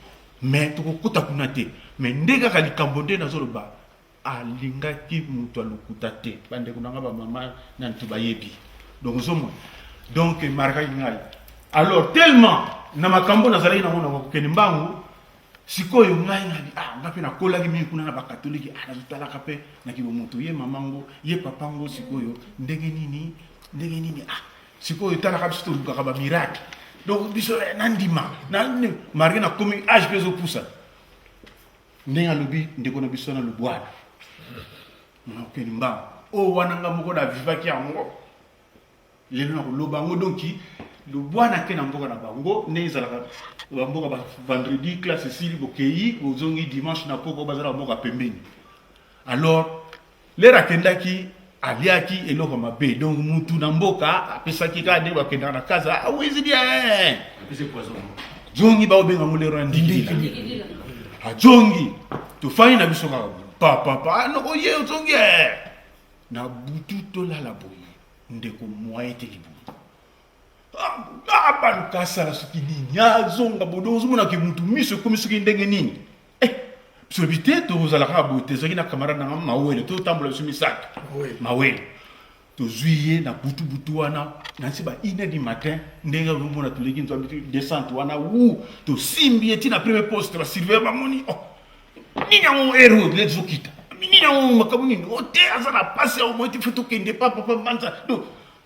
B: mais tokokota kuna te. Mais nde kaka likambo nde nazoloba, alingaki moto alokuta te. Bandeko na nga bamama na ntu bayebi, donc ozomona, donc emarkaki ngai. Alors tellement na makambo nazalaki nango na kokende mbangu, sikoyo ngai nabi ah nga mpe nakolaki mingi kuna na bakatolike, ah nazotalaka mpe na kibomoto ye mama ngo ye papa ngo, sikoyo ndenge nini, ndenge nini, ah sikoyo etalaka biso tolukaka bamiracle, donc biso nandima na marke nakomi age mpe ezopusa ndenge alobi ndeko na biso na lubwana nakokende mbangu oyo wana nga moko navivaki yango lelo nakoloba yango. Donc lubwana ke na mboka na bango ndenge ezalaka bamboka ba vendredi classe esili, bokei bozongi dimanche na poko, baza na bamboka pembeni. Alors lere akendaki aliaki eloko mabe, donc mutu na mboka apesaki kaka ndenge bakendaka na kaza awezi bien zongi, baobenga ngo lero ya ndikila azongi, tofandi na biso kaka papapa noko ye ozongi na butu tolala boye, ndeko moye te libumu baluka asala soki nini azonga bodo, ozomonaki mutu miso ekomi soki ndenge nini, biso bi te tozala kaka boye te. Ezalaki na camarade nanga Mawele, totambola biso misato, Mawele.
E: Tozwi ye na butu butu wana na nsi ba 1 heure du matin ndenge ozomona toleki nzambe descente wana wu tosimbi ye ti na premier poste ba surveillant bamoni oh nini yango heure oyo leti ezokita nini yango makambo nini o te aza na pasi yango moye te fo tokende pa papa mbanza donc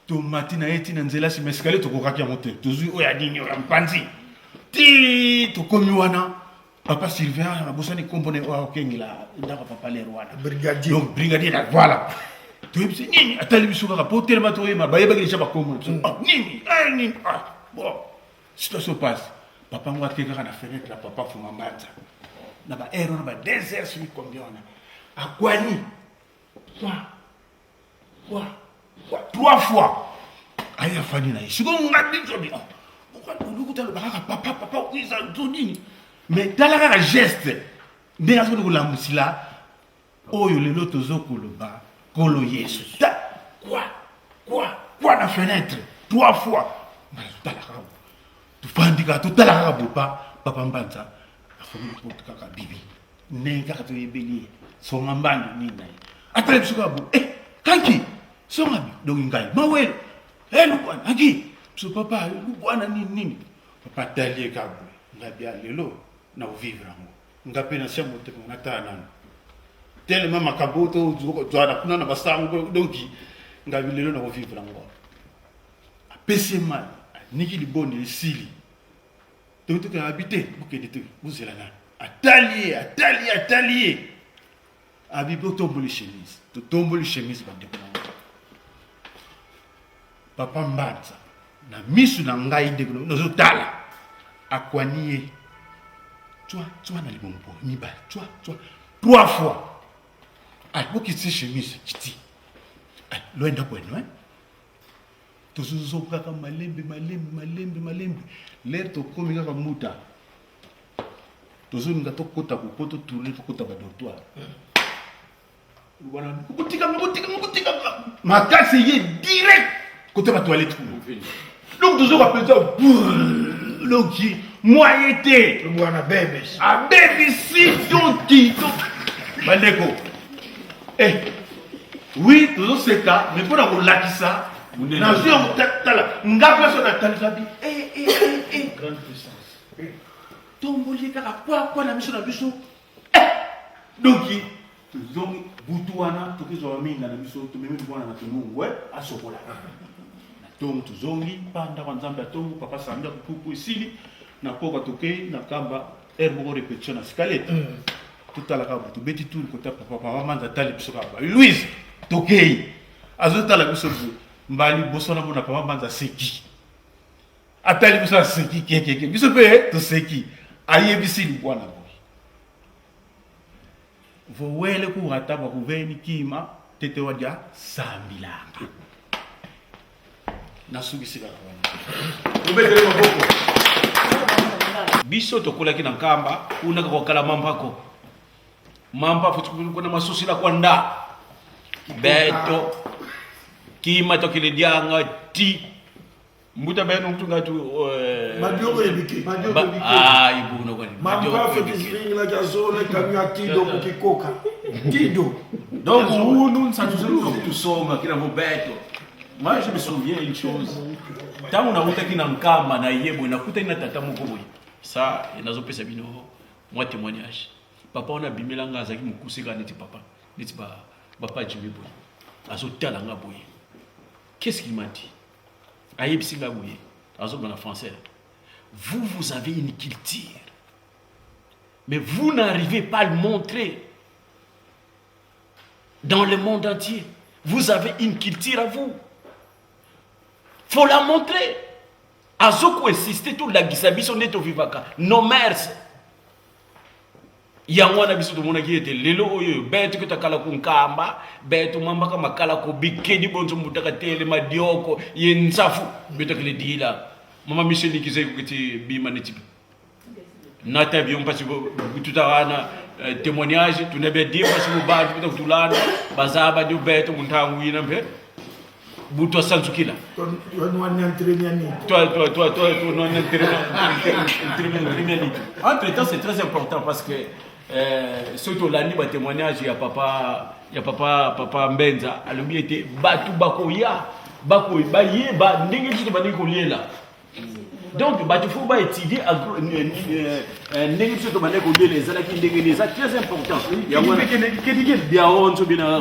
E: tomati na ye ti na nzela nsima escalier tokokaki yango te tozwi oyo ya nini oyo ya mpanzi ti tokomi wana papa surveillant nabosani nkombo na ye oyo akokengela ndako ya papa lere wana
D: brigadier
E: donc brigadier na voilà toyebisi nini atali biso kaka po telema toyeba bayebaki deja bakombo na biso mm. ah, nini eh, nini ah, bon situation passe papa yango ake kaka na fenêtre ya papa funga mbanza na ba heure wana ba deux heures soki combien wana akwani kwa kwa kwa trois fois aye afandi na ye sikoyo nga biso bi oh, olukuta aloba kaka papa papa eza to nini mais tala kaka geste ndenge azokende kolamusila oyo lelo tozo koloba kolo yesu ta kwa kwa kwa na fenêtre trois fois tala kaka tofandi kaka totala kaka bopa papa mbanza afongoli porte kaka bibi ndenge kaka toyebeli ye songa mbandu nini na ye atala biso kaka bo eh, kanki songa bi donc ngai mawelo eh, lubwana anki biso papa lubwana nini nini papa atali ye kaka boye ngai bia lelo na kovivre yango nga mpe nasia motema natala nano telema makambo tozwana kuna na basango donc ngai lelo na kovivre yango apesi ye mai aniki libonde esili Donc tokende abi te bokende te bozela nani atali ye atali ye atali ye abi botomboli chemise totomboli chemise bandeko na ngai papa mbanza na misu na ngai ndeko nazotala akwani ye twa twa na libongo po mibale twa twa trois fois ah bokiti chemise kiti ah loenda kweno eh tozozonga kaka malembe malembe malembe malembe lere tokomi kaka muta tozolinga tokota kopo totourne tokota badortoire wana botikanga botikanga botikanga makasi ye direct kota batoilette kuna donc tozoka mpenza donc moye te
D: bwana bebisi
E: abebisi donki bandeko eh oui tozoseka mais mpo na kolakisa nazwi yango tala nga place oyo natalisa bi eh, eh, eh, eh.
A: Grande puissance.
E: Tomboli kaka kwa kwa na miso na biso eh! Donc tozongi butu wana tokezwa minda na biso tomemi mwana na tonungu asokola na tongo tozongi pa ndako ya nzambe ya tongo papa samedi akupupu esili na pokwa tokei na kamba heure moko repetition na sikalete mm. Totala kaka boye tobeti tour kota papa papa manza atali biso kaka ba Louise tokei azotala biso boye mbala liboso namona papa manza aseki atali biso aseki kekeke biso mpe toseki ayebisi libwana boye vowele kurata bakuveni kima tete wadia sambilanga nasukisi kaka wana
A: obetele maboko biso tokolaki na nkamba kuna kakokala mampako mampa futi kuna masusila kwa nda beto kima tokile dianga ti mbuta beno mtunga tu
D: euh, madioko ebike
A: ah ibuno kwani
D: mampa futi zingila ja zole kamya tido kukikoka tido
A: donc unu nsatu tusonga kila bobeto Moi, je me souviens une chose. Ntango nautaki na Nkamba na ye boye, nakutani na tata moko boye. Ça, nazopesa bino mwa témoignage. Papa wana abimela nga azalaki mokuse kaka neti papa, neti ba papa Jimmy boye. Azotala nga boye. Qu'est-ce qu'il m'a dit? Ayebisi nga boye. Azoloba na français. Vous, vous avez une culture. Mais vous n'arrivez pas à le montrer dans le monde entier. Vous avez une culture à vous. Faut la montrer. Azoko insister tout la biso nde tovivaka. Nos mères. Yango wana biso tomonaki ete lelo oyo beto ketakala kunkamba beto mambaka makala ko bikedi bonzo mbutaka tele madioko ye nsafu betakele dila mama Michel Nikize kiti bima neti nata bio mpasi tutaka na eh, témoignage tunabia di mpasi mubantu kuta kutulana bazaba di beto muntangu ina mpe butu asanzukila entre temps c'est très important parce que euh, soki tolandi batémoignage ya papa ya papa papa Mbenza alobi ete bato bakoya bako bayeba ndenge biso tobandaki koliela. Donc bato fo ba étudier ndenge biso tobandaki koliela ezalaki ndenge nini, eza très important. Yango wana biao nzo bina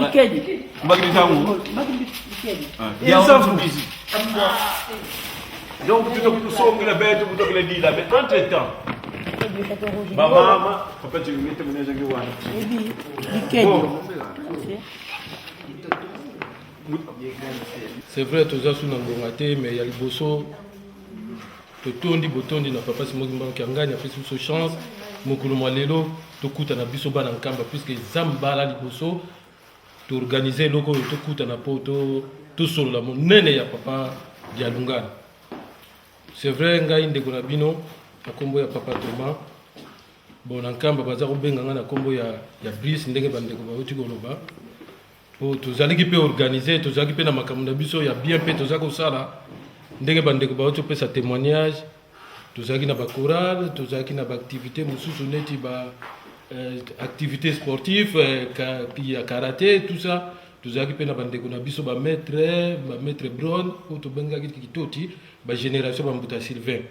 A: mbaki ntango biao nzo bizi. Donc tutosongela beto kutokela dila mais entre temps bamama papa jimmy témoignage yango wana. Bon.
F: C'est vrai, toza su na ngonga te, mais ya liboso totondi botondi na papa Simon Kimbangu Kiangani apesi biso chance mokolo mwa lelo tokutana biso bana Nkamba, puisque eza mbala liboso toorganize eloko oyo tokutana mpo tosolola monene ya papa Dialungana. C'est vrai, ngai ndeko na bino na nkombo ya papa Thomas. Bon, na Nkamba baza kobenga ngai na nkombo ya Brice, ndenge bandeko bauti koloba. Po tozalaki mpe organise, tozalaki mpe na makambo na biso ya bien mpe toza kosala ndenge bandeko bauti kopesa témoignage. Tozalaki na bachorale, tozalaki na baactivité mosusu neti ba activité sportive ya karaté, tout ça. Tozalaki mpe na bandeko na biso bamaître, bamaître Bron oyo tobengaki Kitoti, bagénération bambuta Sylvain.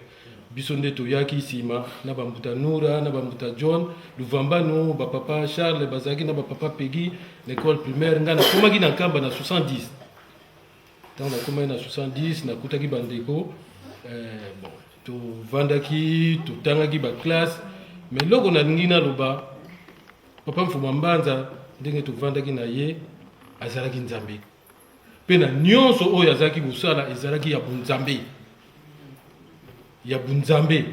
F: Biso nde toyaki nsima na bambuta Nura na bambuta John Luvambano, bapapa Charles bazalaki na bapapa Pegi na école primaire. Ngai nakomaki na Nkamba na 70. Ntango nakomaki na 70, nakutaki bandeko, bon, tovandaki, totangaki baklasse. Mais eloko nalingi naloba, papa Mfuma Mbanza, ndenge tovandaki na ye, azalaki Nzambe, mpe na nyonso oyo azalaki kosala ezalaki ya bonzambe, ya bonzambe.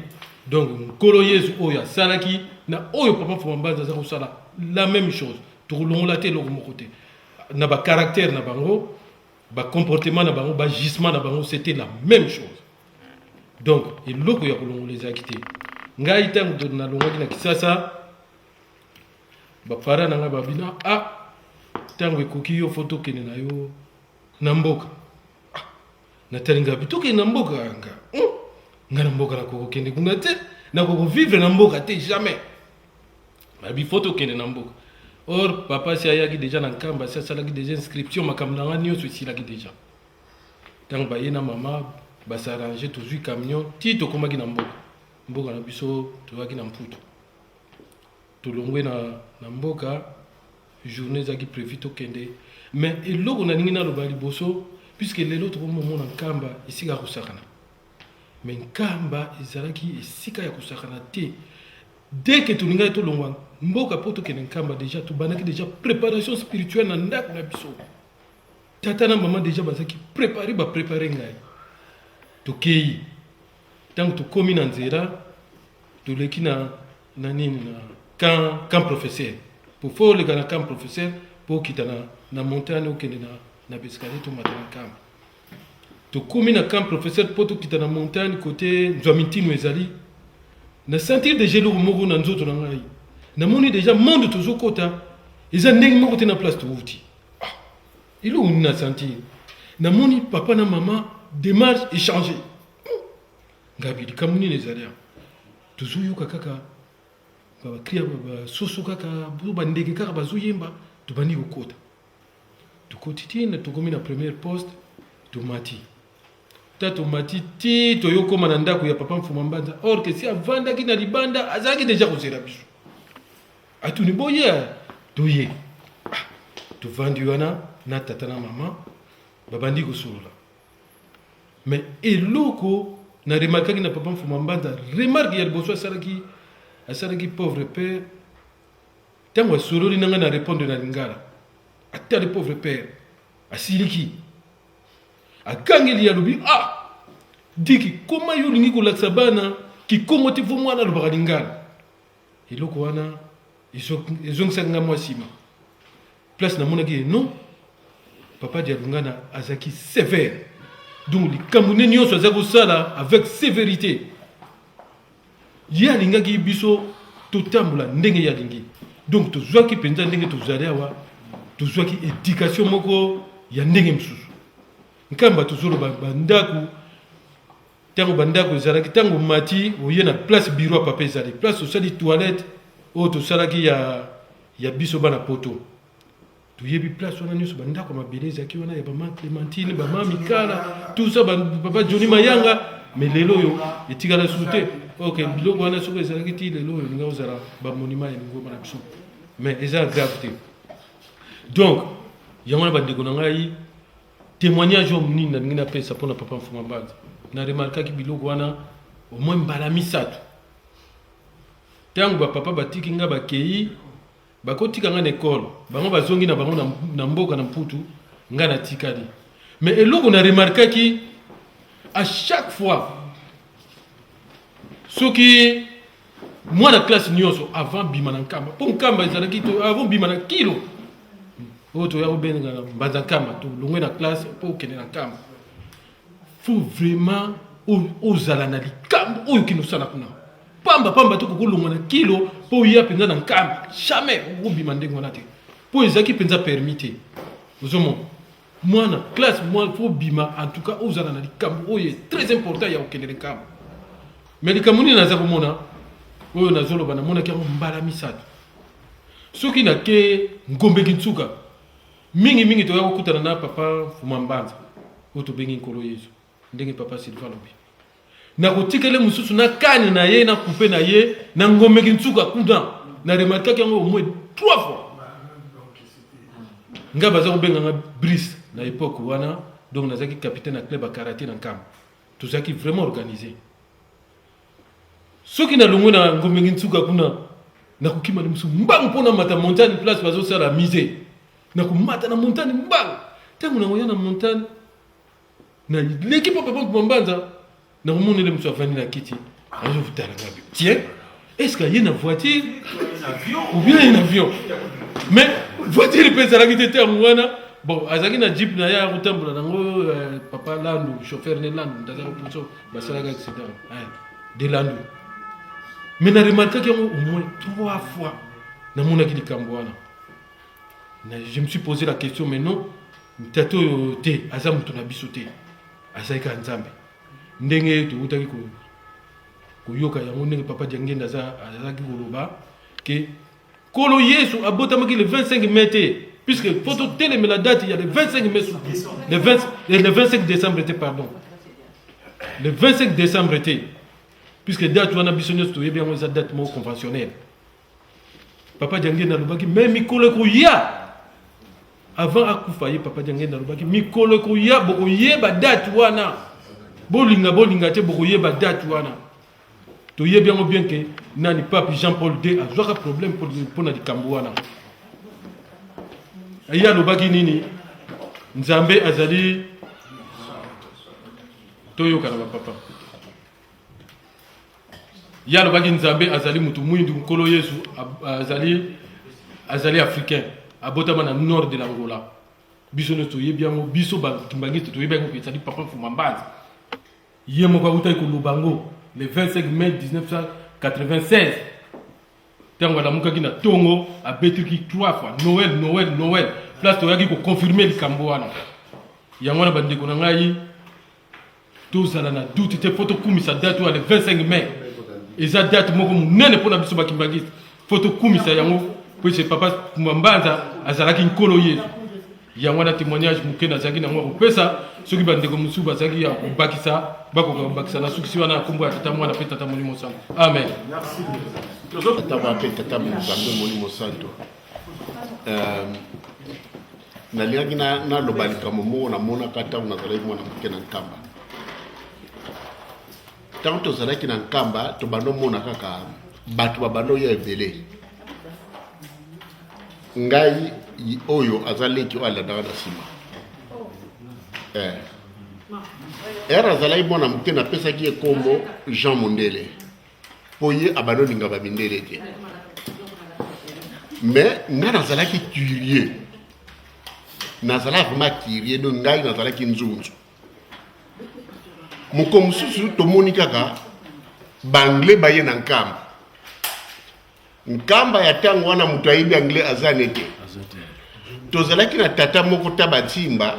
F: Donc Nkolo Yesu oyo asalaki na oyo papa Mfuma Mbanza aza kosala la même chose. Tokolongola te eloko moko te na bacaractère na bango, bacomportement na bango, baagissement na bango, c'était la même chose. Donc eloko ya kolongola ezalaki te. Ngai ntango nalongwaki na Kisasa, bapara na ngai babina: "Ah, ntango ekoki, yo fo tokende na yo na mboka." Ah, natali ngai, tokende na mboka? Nga ngai na mboka nakokokende kuna te, nakokovivre na mboka te, jamais. Babi fo tokende na mboka. Or papa si ayaki déjà na Nkamba, si asalaki déjà inscription, makambo na ngai nyonso esilaki déjà. Ntango baye na mama, basarrange, tozwi camion ti tokomaki na mboka, mboka na biso tozalaki na Mputu. Tolongwe na mboka, journée ezalaki prévu tokende. Mais eloko nalingi naloba liboso, puisque lelo tokomomona Nkamba esika ya kosakana, mais Nkamba ezalaki esika ya kosakana te. Dès que tolingaki tolongwa mboka mpo tokende Nkamba, déjà tobandaki déjà préparation spirituelle na ndako na biso. Tata na mama déjà bazalaki préparé, baprépare ngai. Tokei, ntango tokómi na nzela, toleki na nini, na camp professeur. Po fo oleka na camp professeur mpo okita na montagne, okende na baescalier, tomata na Nkamba. Tokómi na camp professeur mpo tokita na montagne côté Nzwami Ntino ezali, na sentir déjà eloko moko na nzoto na ngai. Namoni déjà monde tozokɔta eza ndenge moko te na place towuti. Ah, eloko nini na sentir? Namoni papa na mama démarche échange. Ngabi likambo nini ezali awa? Tozoyoka kaka bacris ya basoso, kaka bandeke kaka bazoyemba. Tobandi kokota, tokoti tina tokomi na première poste. Tomati ta, tomati ti toyokóma na ndako ya papa Mfuma Mbanza. Or ke si avandaki na libanda, azalaki déjà kozela biso. Atuni: "Boye?" Toye. Ah, tovandi wana na tata na mama, babandi kosolola. Mais eloko na remarkaki na papa Mfuma Mbanza, remarque ya liboso asalaki, pauvre père, ntango asololi na ngai, na répondre na lingala, atali pauvre père, asiliki, agangeli, alobi: "Ah, Diki, koma yo olingi kolakisa bana kikongo te, fo mwana alobaka lingala." Eloko wana ezongisaki ngai mwa nsima. Place namonaki ye, non, papa Dialungana azalaki sévère. Donc likambo nde nyonso aza kosala avec sévérité. Ye alingaki biso totambola ndenge ye alingi. Donc tozwaki mpenza ndenge tozali awa, tozwaki éducation moko ya ndenge mosusu. Nkamba, tozoloba bandako, ntango bandako ezalaki, ntango mati oye na place bureau ya papa ezali, place tosali toilette oyo tosalaki ya biso bana poto. Toyebi place wana nyonso, bandako ya mabele ezalaki wana ya bama Clémentine, bama Mikala, tout ça, papa Johnny Mayanga. Mais lelo oyo etikala susu te. Ok, biloko wana soki ezalaki ti lelo oyo elinga kozala bamonima ya lingomba na biso, mais eza grave te. Donc yango wana bandeko na ngai, témoignage oyo nini nalingi napesa mpona papa Mfuma Mbanza, na remarkaki biloko wana au moins mbala misato. Ntango bapapa batiki nga bakei, bakotika nga na ekole, bango bazongi na bango na mboka na Mputu, nga natikali. Mais eloko na remarkaki, à chaque fois soki mwana classe nyonso avant bima na Nkamba, mpo Nkamba ezalaki to avant bima na kilo oyo toya kobenga na Mbanza Nkamba, tolongwe na classe mpo okende na Nkamba, faut vraiment ozala na likambo oyo okende osala kuna. Pamba pamba te kokolongwa na kilo mpo oya mpenza na Nkamba, jamais okobima ndenge wana te, mpo ezalaki mpenza permis te. Ozomona mwana classe mwa faut bima, en tout cas ozala na likambo oyo est très important ya kokende na Nkamba. Mais likambo nini naza komona oyo nazoloba, namonaki yango mbala misato. Soki nake Ngombeki Ntsuka, mingimingi toya kokutana na papa Mfuma Mbanza oyo tobengi Nkolo Yesu, ndenge papa Sylvain alobi, nakotikele mosusu na kane na ye na coupe na ye na Ngombeki Ntsuka kuna. Na remarkaki yango au moins trois fois. Nga baza kobenga nga Brice na époque wana, donc nazalaki capitaine ya club ya karaté na Nkamba. Tozalaki vraiment organisé. Soki nalongwe na Ngombengi Ntsuka kuna, nakokima na mosusu mbangu mpo namata montagne, place bazosala musée. Nakomata na montagne mbangu. Ntango nakoya na montagne, naleki mpo papa Mpuma Mbanza, nakomona ele mosusu avandi na kiti, azotala nga bi tiens, est ce que aye na voiture ou bien aye na avion? Mais voiture mpe ezalaki te ntango wana. Bon, azalaki na jeep na ye akotambola nango, papa Landu, chauffeur ne Landu, moto aza kopuso basalaki accident de Landu. Mais na remarkaki yango au moins trois fois, namonaki likambo wana. Je me suis posé la question, mais non, tata oyo te aza moto na biso te, azali kaka Nzambe. Ndenge towutaki koyoka yango, ndenge papa Diangenda azalaki koloba ke Nkolo Yesu abotamaki le 25 mai te, puisque faut totelemela date ya le 25 mai, le 20, le 25 décembre te, pardon, le 25 décembre te, puisque date wana biso nyonso toyebi yango eza date moko conventionnelle. Papa Diangenda alobaki mais mikolo ekoya, avant akufa ye, papa Diangenda alobaki mikolo ekoya bokoyeba date wana, bolinga bolinga te bokoyeba date wana. Toyebi yango bien ke nani pape Jean Paul II azwaka problème mpo na likambo wana. Ye alobaki nini? Nzambe azali, toyokana bapapa. Ye alobaki Nzambe azali mutu mwindu, Nkolo Yesu azali africain, abotama na nord de l'Angola. Biso nyonso toyebi yango, biso bakimbangiste toyebi yango ke ezali papa Mfuma Mbanza. Ye moko awutaki koloba yango le 25 mai 1996, ntango alamukaki na tongo, abetiki trois fois Noël, Noël, Noël, place toyaki koconfirme likambo wana. Yango wana bandeko na ngai, tozala na doute te, fo tokumisa date oyo le 25 mai. Eza date moko monene mpo na biso bakimbangiste, fo tokumisa yango po ete papa Mbanza azalaki Nkolo Yesu. Yango wana témoignage moke nazalaki nango ya kopesa. Soki bandeko mosusu bazalaki ya kobakisa, bakoka kobakisa. Nasukisi wana na nkombo ya Tata, Mwana mpe Tata Molimo Santo. Amen.
G: Tata, Mwana mpe Tata Nzambe Molimo Santo. Nalingaki naloba likambo moko namonaka ntango nazalaki mwana moke na Nkamba. Ntango tozalaki na Nkamba, tobanda omona kaka bato babanda oya ebele. Ngai oyo aza leki oyo alandaka na nsima, ere azalaki mwana moke, napesaki ye nkombo Jean Mondele, mpo ye abanda olinga bamindele te. Mais ngai nazalaki curieux, nazalaki vraiment curieux. Donc ngai nazalaki nzunzu. Moko mosusu tomoni kaka baanglais baye na Nkamba. Nkamba ya ntango wana, moto ayebi anglais aza ne te. Tozalaki na tata moko Taba Ntimba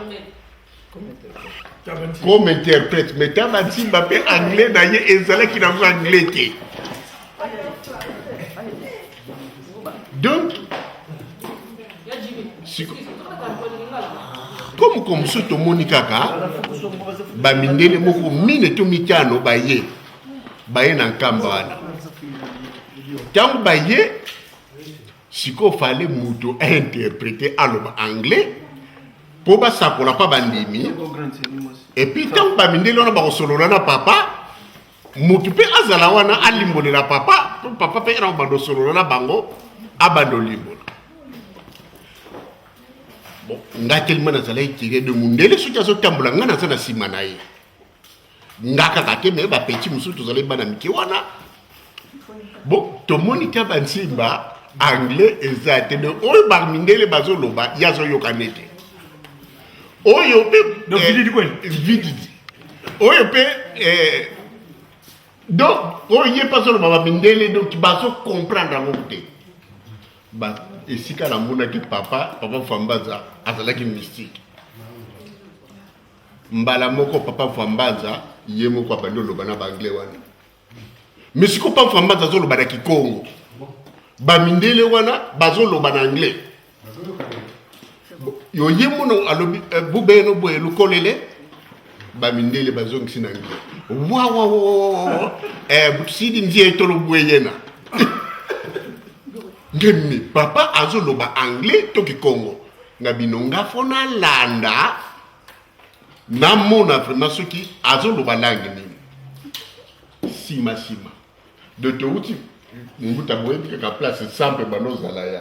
G: comme interprète, mais Taba Ntimba mpe anglais na ye ezalaki nango anglais te. Donc Siko comme comme so tomoni kaka bamindele moko mine to mitano baye baye na nkamba wana ntango baye sikoyo fale moto ainterprete aloba anglais mpo basakola mpa bandimi epuis ntango bamindele wana bakosolola na papa motu mpe azala wana alimbolela papa mpo papa mpe na kobanda osolola na bango abanda olimbola bon nga telema nazalaki curieux de mundele soki azotambola nga naza na nsima na ye nga kaka te me bapeti mosusu tozalaki bana mike wana bon tomoni ka bansimba anglais eza te de oyo bamindele bazoloba ye azoyoka nete oyo mpe eh, vididi oyo mpe eh, donc oyo ye mpe azoloba bamindele donc bazocomprendre yango te esika namonaki papa papa fambaza azalaki mystique mbala moko papa fambaza ye moko abandi oloba na baanglais wana mais sikoyo papa fambaza azoloba na kikongo bamindele wana bazoloba na anglais yo ye mono alobi eh, bubeno boye lukolele bamindele bazongisi na anglais wawawawawa eh, sidi nzie tolo bweyena ngemi papa azoloba anglais to kikongo nga bino nga fo nalanda namona vraiment soki azoloba langue nini nsima nsima de touti mbuta boyebi kaka place sampe bando ozala ya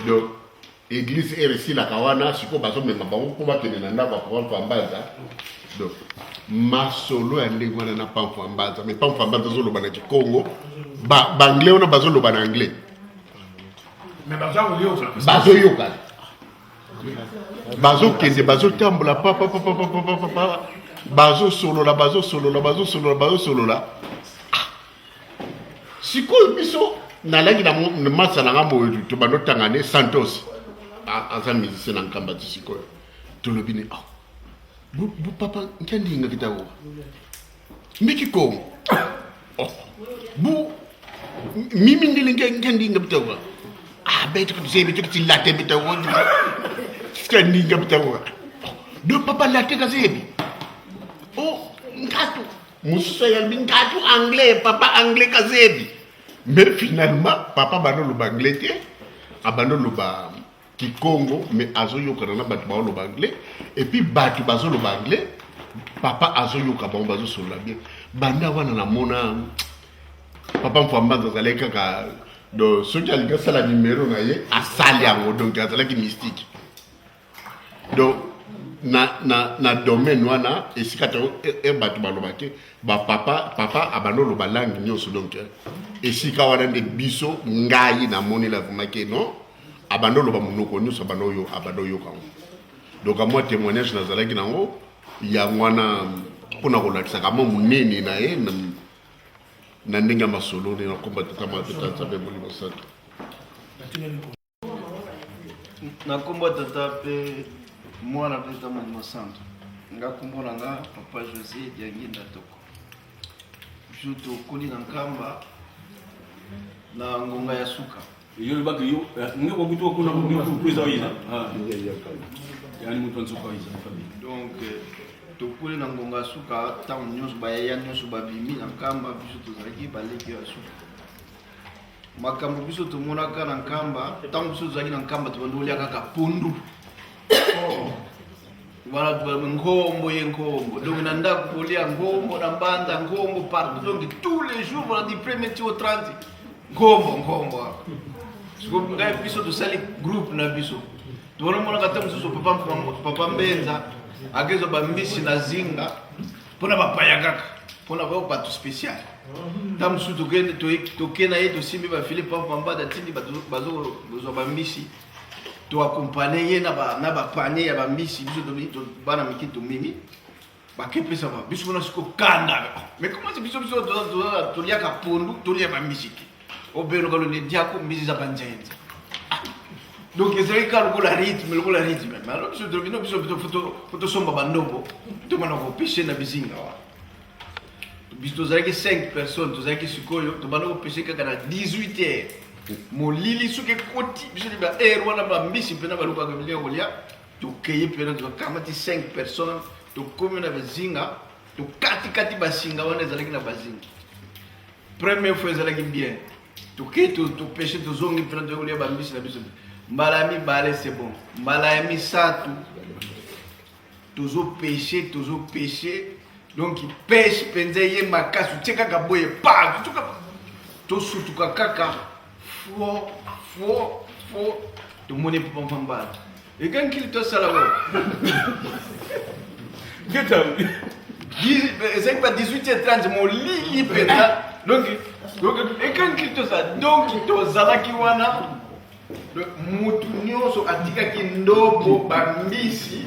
G: donc église ere esilaka wana sikoyo bazomema bango mpo bakende na ndako ya papa mfambanza donc masolo ya ndenge wana na pamfambanza mais pamfambanza azoloba na kikongo baanglais wana bazoloba na anglais bazoyokana bazokende bazotambola papapapapapapa bazosolola bazosolola bazosolola bazosolola ah. sikoyo biso nalaki na masa na nga boye tobanda otanga ne santos aza musicien na nkamba ti sikoyo tolobi ne oh, bu papa nkiandingaki tawo mbiki kongo oh, bu mimi ndele nkiandinga bitawa ah bete kuzebi tukiti late bitawa nkiandinga bitawa do papa late kazebi oh nkatu mosusu ayambi nkatu anglais papa anglais kazebi mais finalement papa bando loba anglais te abando loba kikongo mais azoyokana na bato baoloba anglais et puis bato bazoloba anglais papa azoyoka bango bazosolola bien banda wana namona papa mfwambanza azalaki kaka donc soki alingi asala numero na ye asali yango donc azalaki mystique donc na, na, na domaine wana esika to e, e, bato baloba te bapapa papa abanda oloba langue nyonso donc esika wana nde biso ngai namonela vraiment ke non abanda oloba monoko nyonso abanda oyo abanda oyoka yango donc mwa témoignage nazalaki nango yango wana mpona kolakisaka mwa monene na ye na ndenge ya masolo nde nakomba tata mwa tata nzambe molimo santu
H: na nkombo ya tata mpe mwana mpe tata molimo santu nga nkombo na nga papa josé dianginda toko biso tokoli na nkamba na ngonga ya suka
A: Yo lobaki yo nge ko butu kuna ko kuza oyiza. Yani mutu nzuka oyiza famille.
H: Donc tokoli na ngonga ya suka ntango nyonso bayaya nyonso babimi na nkamba biso tozalaki baleki ya suka makambo biso tomonaka na nkamba ntango biso tozalaki na nkamba tobandi kolia kaka pondu wana nkombo ye nkombo donc na ndako kolia nkombo na mbanza nkombo partout donc tous les jours wana du premier ti au 30 nkombo nkombo sikoyo ngai biso tosali groupe na biso tonamonaka ata mosusu papa, papa mbenza akezwa bambisi na zinga mpona bapaya kaka mpona bao bato spécial ntango mosusu toke na ye tosimbi bafile pampambada atindi bato bazozwa bambisi to accompagner ye na ba na ba panier ya ba mbisi biso to bana mike tomemi bakepesa ba biso kuna siko kanda mais comment biso biso toliaka pondu tolia ba mbisi te obeloka lo diako mbisi za banzenza ah. donc ezalaki kaka lokola rythme lokola rythme mais alors biso tolobi no biso fo tosomba bandobo tomana kopeshe na bizinga wana biso tozalaki 5 personnes tozalaki sikoyo tobanda kopeshe kaka na 18 heures. Molili soki ekoti biso nde ba heure wana ba mbisi mpena balukaka bilia kolia. Tokeye mpena tokamati 5 personnes, tokomi na bazinga, tokatikati basinga wana ezalaki na bazinga. Première fois ezalaki bien, tokei topeshe, tozongi mpena toyei kolia bambisi na biso. Mbala ya mibale c'est bon, mbala ya misato tozopeshe, tozopeshe donc peshe mpenza eye makasi, otie kaka boye pa tosutuka kaka fo fo fo, tomoni papa Mpambala ekankili tosala oyo ezalaki ba 18h30 molili mpenza, donc ekankili tosala, donc tozalaki wana mutu nyonso atikaki ndobo bambisi,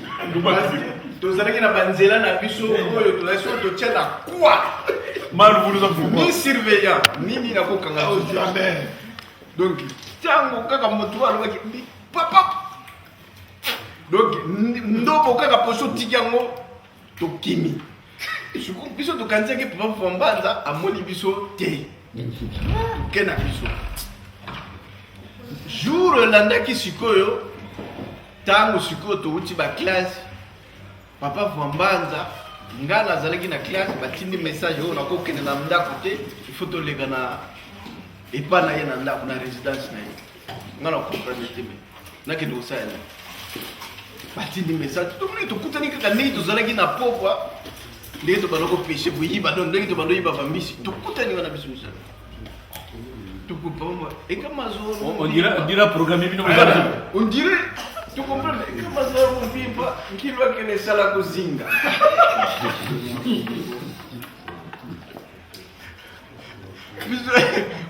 H: tozalaki na banzela na biso oyo tozali soki totia na kwa ni surveillant nini nakokanga jamais. Donc ntango kaka motu alobaki papa, donc ndobo kaka poso otiki yango, tokimi. Biso tokanisaki papa Fwambanza amoni biso te, ke na biso jour elandaki. Sikoyo ntango sikoyo towuti baklasse, papa Fwambanza, nga nazalaki na classe, batindi message oyo nakokende na ndako te, il faut toleka na epa na ye na ndako, na résidence na ye. Nga na comprendre te, me nakende kosala nini? Batindi message, tomoni tokutani kaka ndenge tozalaki na pokwa, ndenge tobanda kopeshe koyiba, donc ndenge tobanda oyiba bambisi, tokutani wana biso misala.
A: On dirait programme bino.
H: On dirait tu comprends ekamazoro mobimba nkilo akende esala kozinga.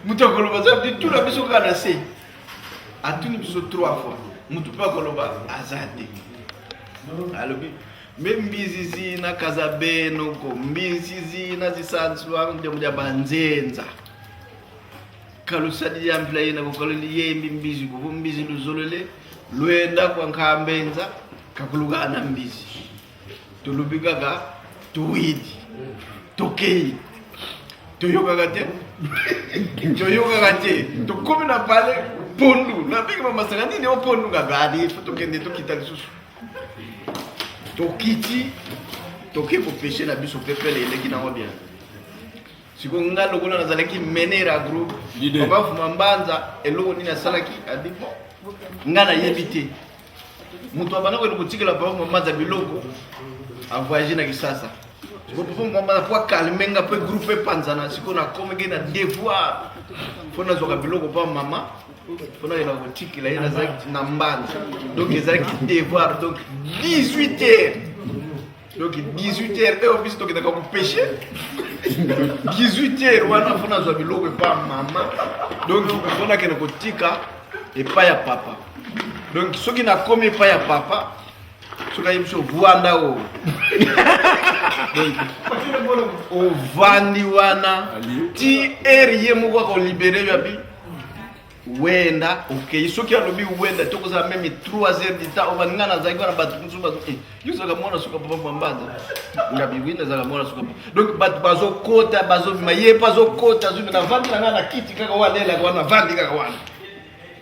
H: Moto akoloba aza tuna biso kaka na se, atuni biso trois fois, moto mpe akoloba aza te. Alobi me mbizi zina kaza benoko mbizi zina zisanswa ndemo lya banzenza kalusadi ya mpila yena kokaloli yembi mbizi kuvo mbizi luzolole lwenda kwa nkambenza kakulukana mbizi. Tolobi kaka towidi, tokei, toyokaka te, toyokaka te. Tokomi na pale pondu, nabiki bamasanga nini o pondu kaka adi fo tokende, tokita lisusu, tokiti, toke kopeshe na biso pepele eleki nango bien. Sikoyo nga lokola nazalaki mener ya groupe, papa Fuma Mbanza eloko nini asalaki? Adi bon, nga nayebi te moto abanda koyende kotikela papa Fuma Mbanza biloko, avoyage na Kisasa. Sikoyo papa Fuma Mbanza po akalme nga mpe groupe epanzana, sikoyo nakomaki na devoir fo nazwaka biloko pa mama, fo nakenda kotikela ye, nazalaki na Mbanza, donc ezalaki devoir. Donc 18 heures, donc 18 heures oyo biso tokendaka kopeshe, 18 heures wana fo nazwa biloko epa mama, donc fo nakende kotika epai ya papa. Donc soki nakomi epai ya papa, soki ayebi biso vwanda o, ovandi wana ti heure ye moko akolibere yo, abi wenda okei. Soki alobi wenda, tokozala meme 3 heures du temps ovandi. Ngai nazalaki wana, bato mosusu bazo yo ozalaka mwana suka papa Mbanza, ngabi wi nazalaka mwana suka. Donc bato bazokota, bazobima, ye mpe azokota, azobima. Navandi na ngai na kiti kaka wana, elaka wana, navandi kaka wana,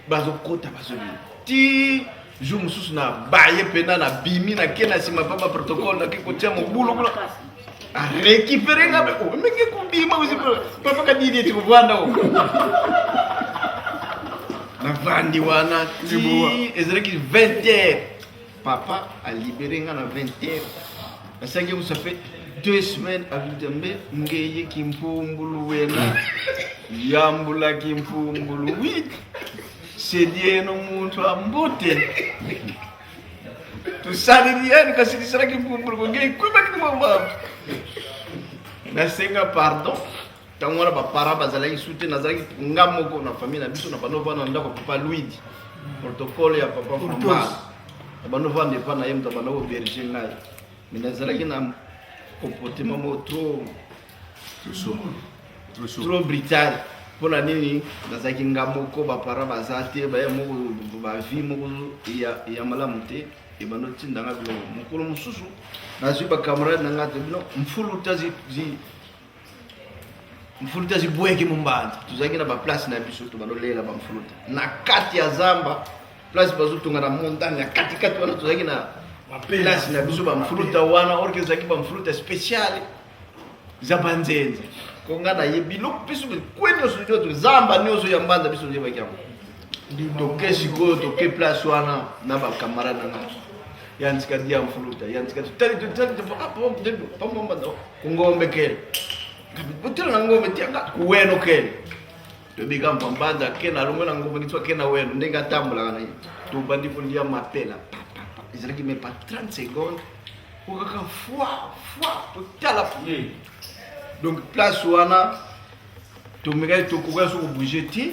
H: bazokota, bazobima ti jour mosusu na baye mpena nabimi, nake na nsima pa baprotocole, nake kotia mobulu kuna, arécupéré nga mpe omenge kobima papa kadidi eti kovanda o. Navandi wana ti ezalaki 20 heures, papa alibéré nga na 20 heures. Nasangi yango, ça fait 2 semaines abitambe ngeye kimpumbulu wena yambula kimpumbulu wi sedieno muntu ambote tusaleli yani kasi lisalaki mpumbulu kongei kwebaki mama. Nasenga pardon. Ntango wana baparent bazalaki su te, nazalaki nga moko na famille na biso. Na bando vanda na ndako ya papa Luidi, protocole ya papa Fambal, na bando vanda epa na ye, moto abanda koberge ngai, mais nazalaki na comportement moko trop trop brutal. Mpona nini? Nazalaki nga moko, baparent baza te, baya moko, bavie moko ya malamu te. Ebanda otindanga biloko. Mokolo mosusu nazwi bacamarade na ngai te, bino mfulu ta zi Mfuluta zibweke mumbanza. Tozalaki na ba place na biso to balolela ba mfuluta. Na kati ya zamba place bazotonga na montagne ya kati kati wana tozalaki na place na biso ba mfuluta wana orke ezalaki ba mfuluta speciale za banzenze. Ko nga na ye biloko biso kwe nyonso nyonso zamba nyonso ya mbanza biso toyebaki yango. Toke sikoyo toke place wana na ba camarade na nga. Ya ntsika dia mfuluta ya ntsika totali totali pamomba kungombe kele. Botela na ngombe tianga kuweno kele. Tobika mpambanza ke na longo na ngombe nitwa ke na weno ndenge atambolaka na ye. Tobandi kolia mapela pa pa pa. Ezalaki même pas 30 secondes. Okaka fwa fwa totala. Donc place wana tomekaki tokokaki so kobouge te.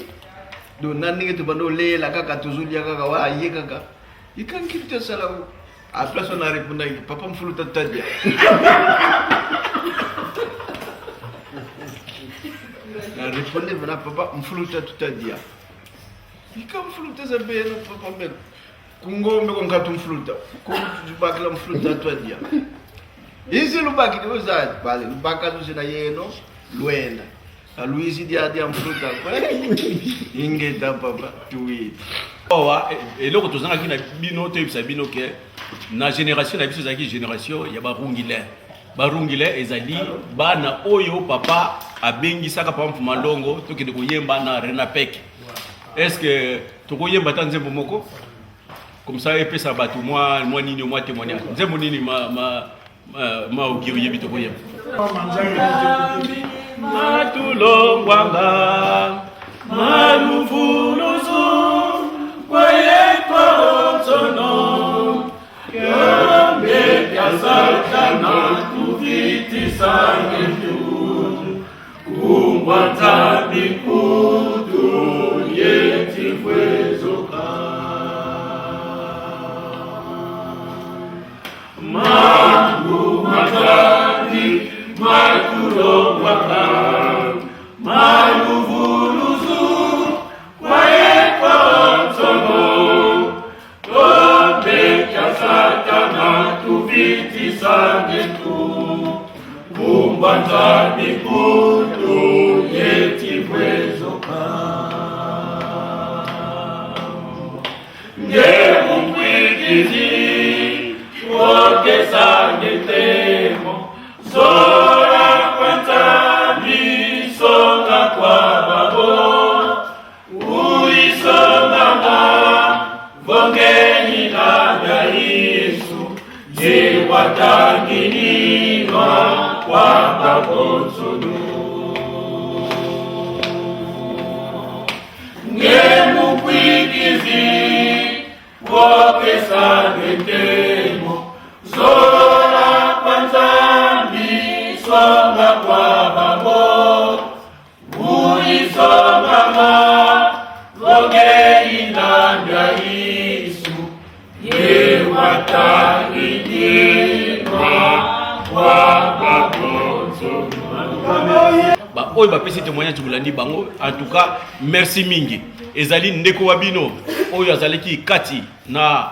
H: Donc na ndenge tobandi olela kaka tozolia kaka wana aye kaka. Ikangi tosala A place wana arepondaki papa mfulu tatadia. Na reponde vana papa mfulu tatadia. Ika mfulu taza bena papa mbeko. Kungombe konkatu mfuluta. Kubakila mfulu tatadia. Izi lubaki ni uzaji bale lubaka zuzi na yeno lwenda. Aluizi dia dia mfuluta. Ingeta papa tuwi.
A: Awa eloko tozangaki na bino toyebisa bino ke na generation na biso ezalaki generation ya barungile. Barungile ezali bana oyo papa abengisaka papa Mfuma Longo tokende koyemba na Renapec. Est-ce que tokoyemba ata nzembo moko comme ça epesa bato mwa mwa nini mwa témoignage nzembo nini ma ma ma ogi oyebi tokoyeba matulongwanga maluvuluzu kwayetwa otsono kembe kya satana tuvitisangetu kumbwa nzambi kutu yetifwezoka Oyo bapesi témoignage bolandi bango, en tout cas merci mingi. Ezali ndeko wa bino oyo azalaki kati na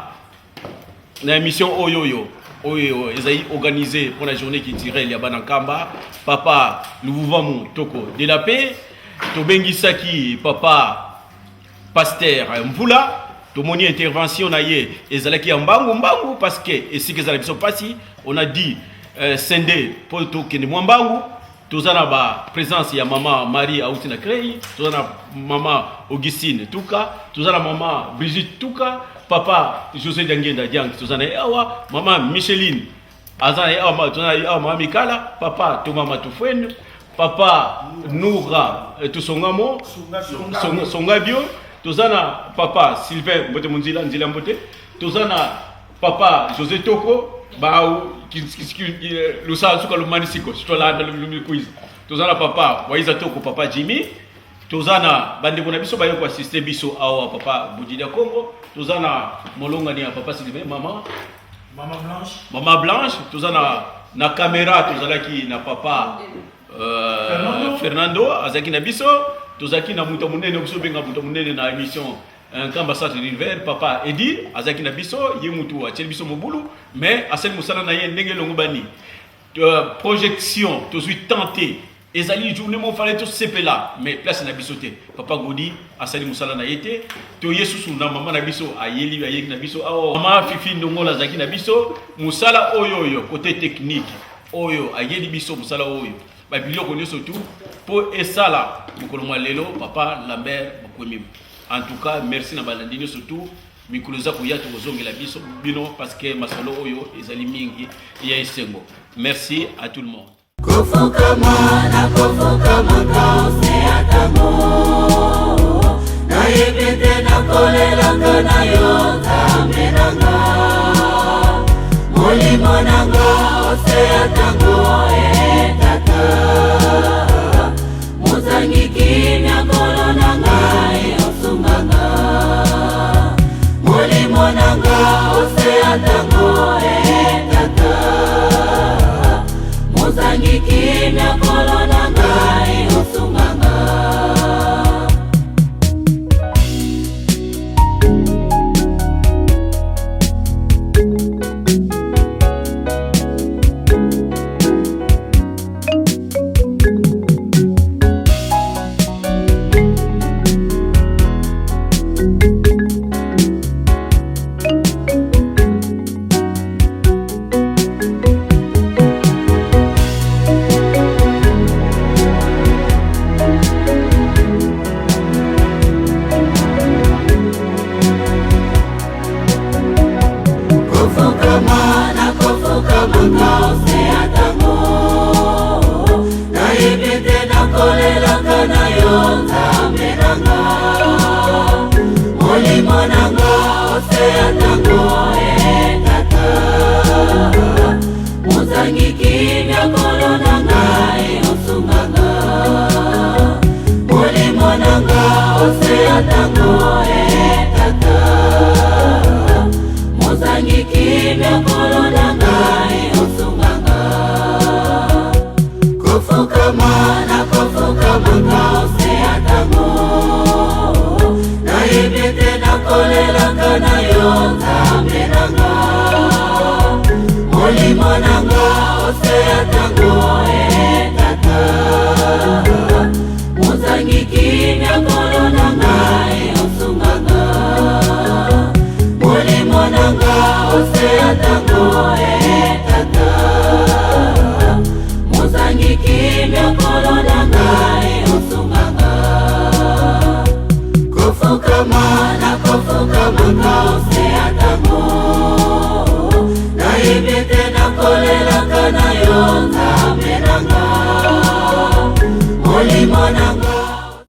A: na émission oyo oyo oyo ezali organisé pour la journée culturelle ya bana Nkamba, papa Luvuvamu Toko de la paix. Tobengisaki papa pasteur Mvula, tomoni intervention na ye ezalaki ya mbangu mbangu parce que esika ezala biso pasi, on a dit sende po tokende mwa mbangu. Toza na ba présence ya mama Marie auti na Crei, toza na mama Augustine Tuka, toza na mama Brigitte Tuka, papa José Diangenda Diang, toza na ye awa, mama Micheline aza na ye awa, toza na ye awa, mama Mikala, papa Thomas Matufwenu, papa Noura Tusongamo, Songabio, toza na papa Sylvain Mbote Munzila, Nzila Mbote, toza na papa José Toko, Bao, Lusa Suka Lumanisiko, Stolanda Lumikuiza. Toza na papa Waiza Toko, papa Jimmy, toza na bandeko na biso baye ko assister biso awa, papa Budidia Congo, toza na molongani ya papa Sylvain, mama
D: Mama Blanche.
A: Mama Blanche, toza na na caméra tozalaki na papa Fernando azalaki na biso, tozalaki na moto monene biso benga moto monene na émission Nkamba Centre d'Univers, papa Edi azalaki na biso, ye mutu atieli biso mobulu, mais asali mosala na ye ndenge elongo bani. Projection tozwi tenter. Ezali journée moko fallait tosepela, mais place na biso te. Papa Godi asali mosala na ye te. Toye susu na mama na biso ayeli ayeki na biso awa. Mama Fifi Ndongola azalaki na biso. Mosala oyo oyo côté technique oyo ayeli biso mosala oyo ba biloko nyonso tout mpo esala mokolo mwa lelo papa Lambert Bakwemi. En tout cas merci na balandi nyonso tout. Mikolo eza koya tokozongela biso bino parce que masolo oyo ezali mingi ya esengo. Merci à tout le monde.
I: Kofukama na kofukama kaose atango nayebi te nakolelaka na yo nzambe nanga molimo nanga ose atango etata mozangi kimia nkolo na ngai osunganga molimo nanga ose atango etata mozangi kimia nkolo na ngai osunganga. Kofukama na kofukama kaose atango nayebi te nakolelaka na yo nzambe nanga molimo nanga ose atango etata mozangi kimia nkolo na ngai osunganga molimo nanga ose atango etata mozangi kimia nkolo na ngai osunganga. Kofukama na kofukama kaose atango nayebi te nakolelaka na yo nzambe nanga molimo nanga ose atango etata mozangi kimia nkolo na ngai osunganga molimo nanga ose atango etata mozangi kimia nkolo na ngai osunganga. Kofukama na kofukama kaose atango nayebi te nakolelaka na yo.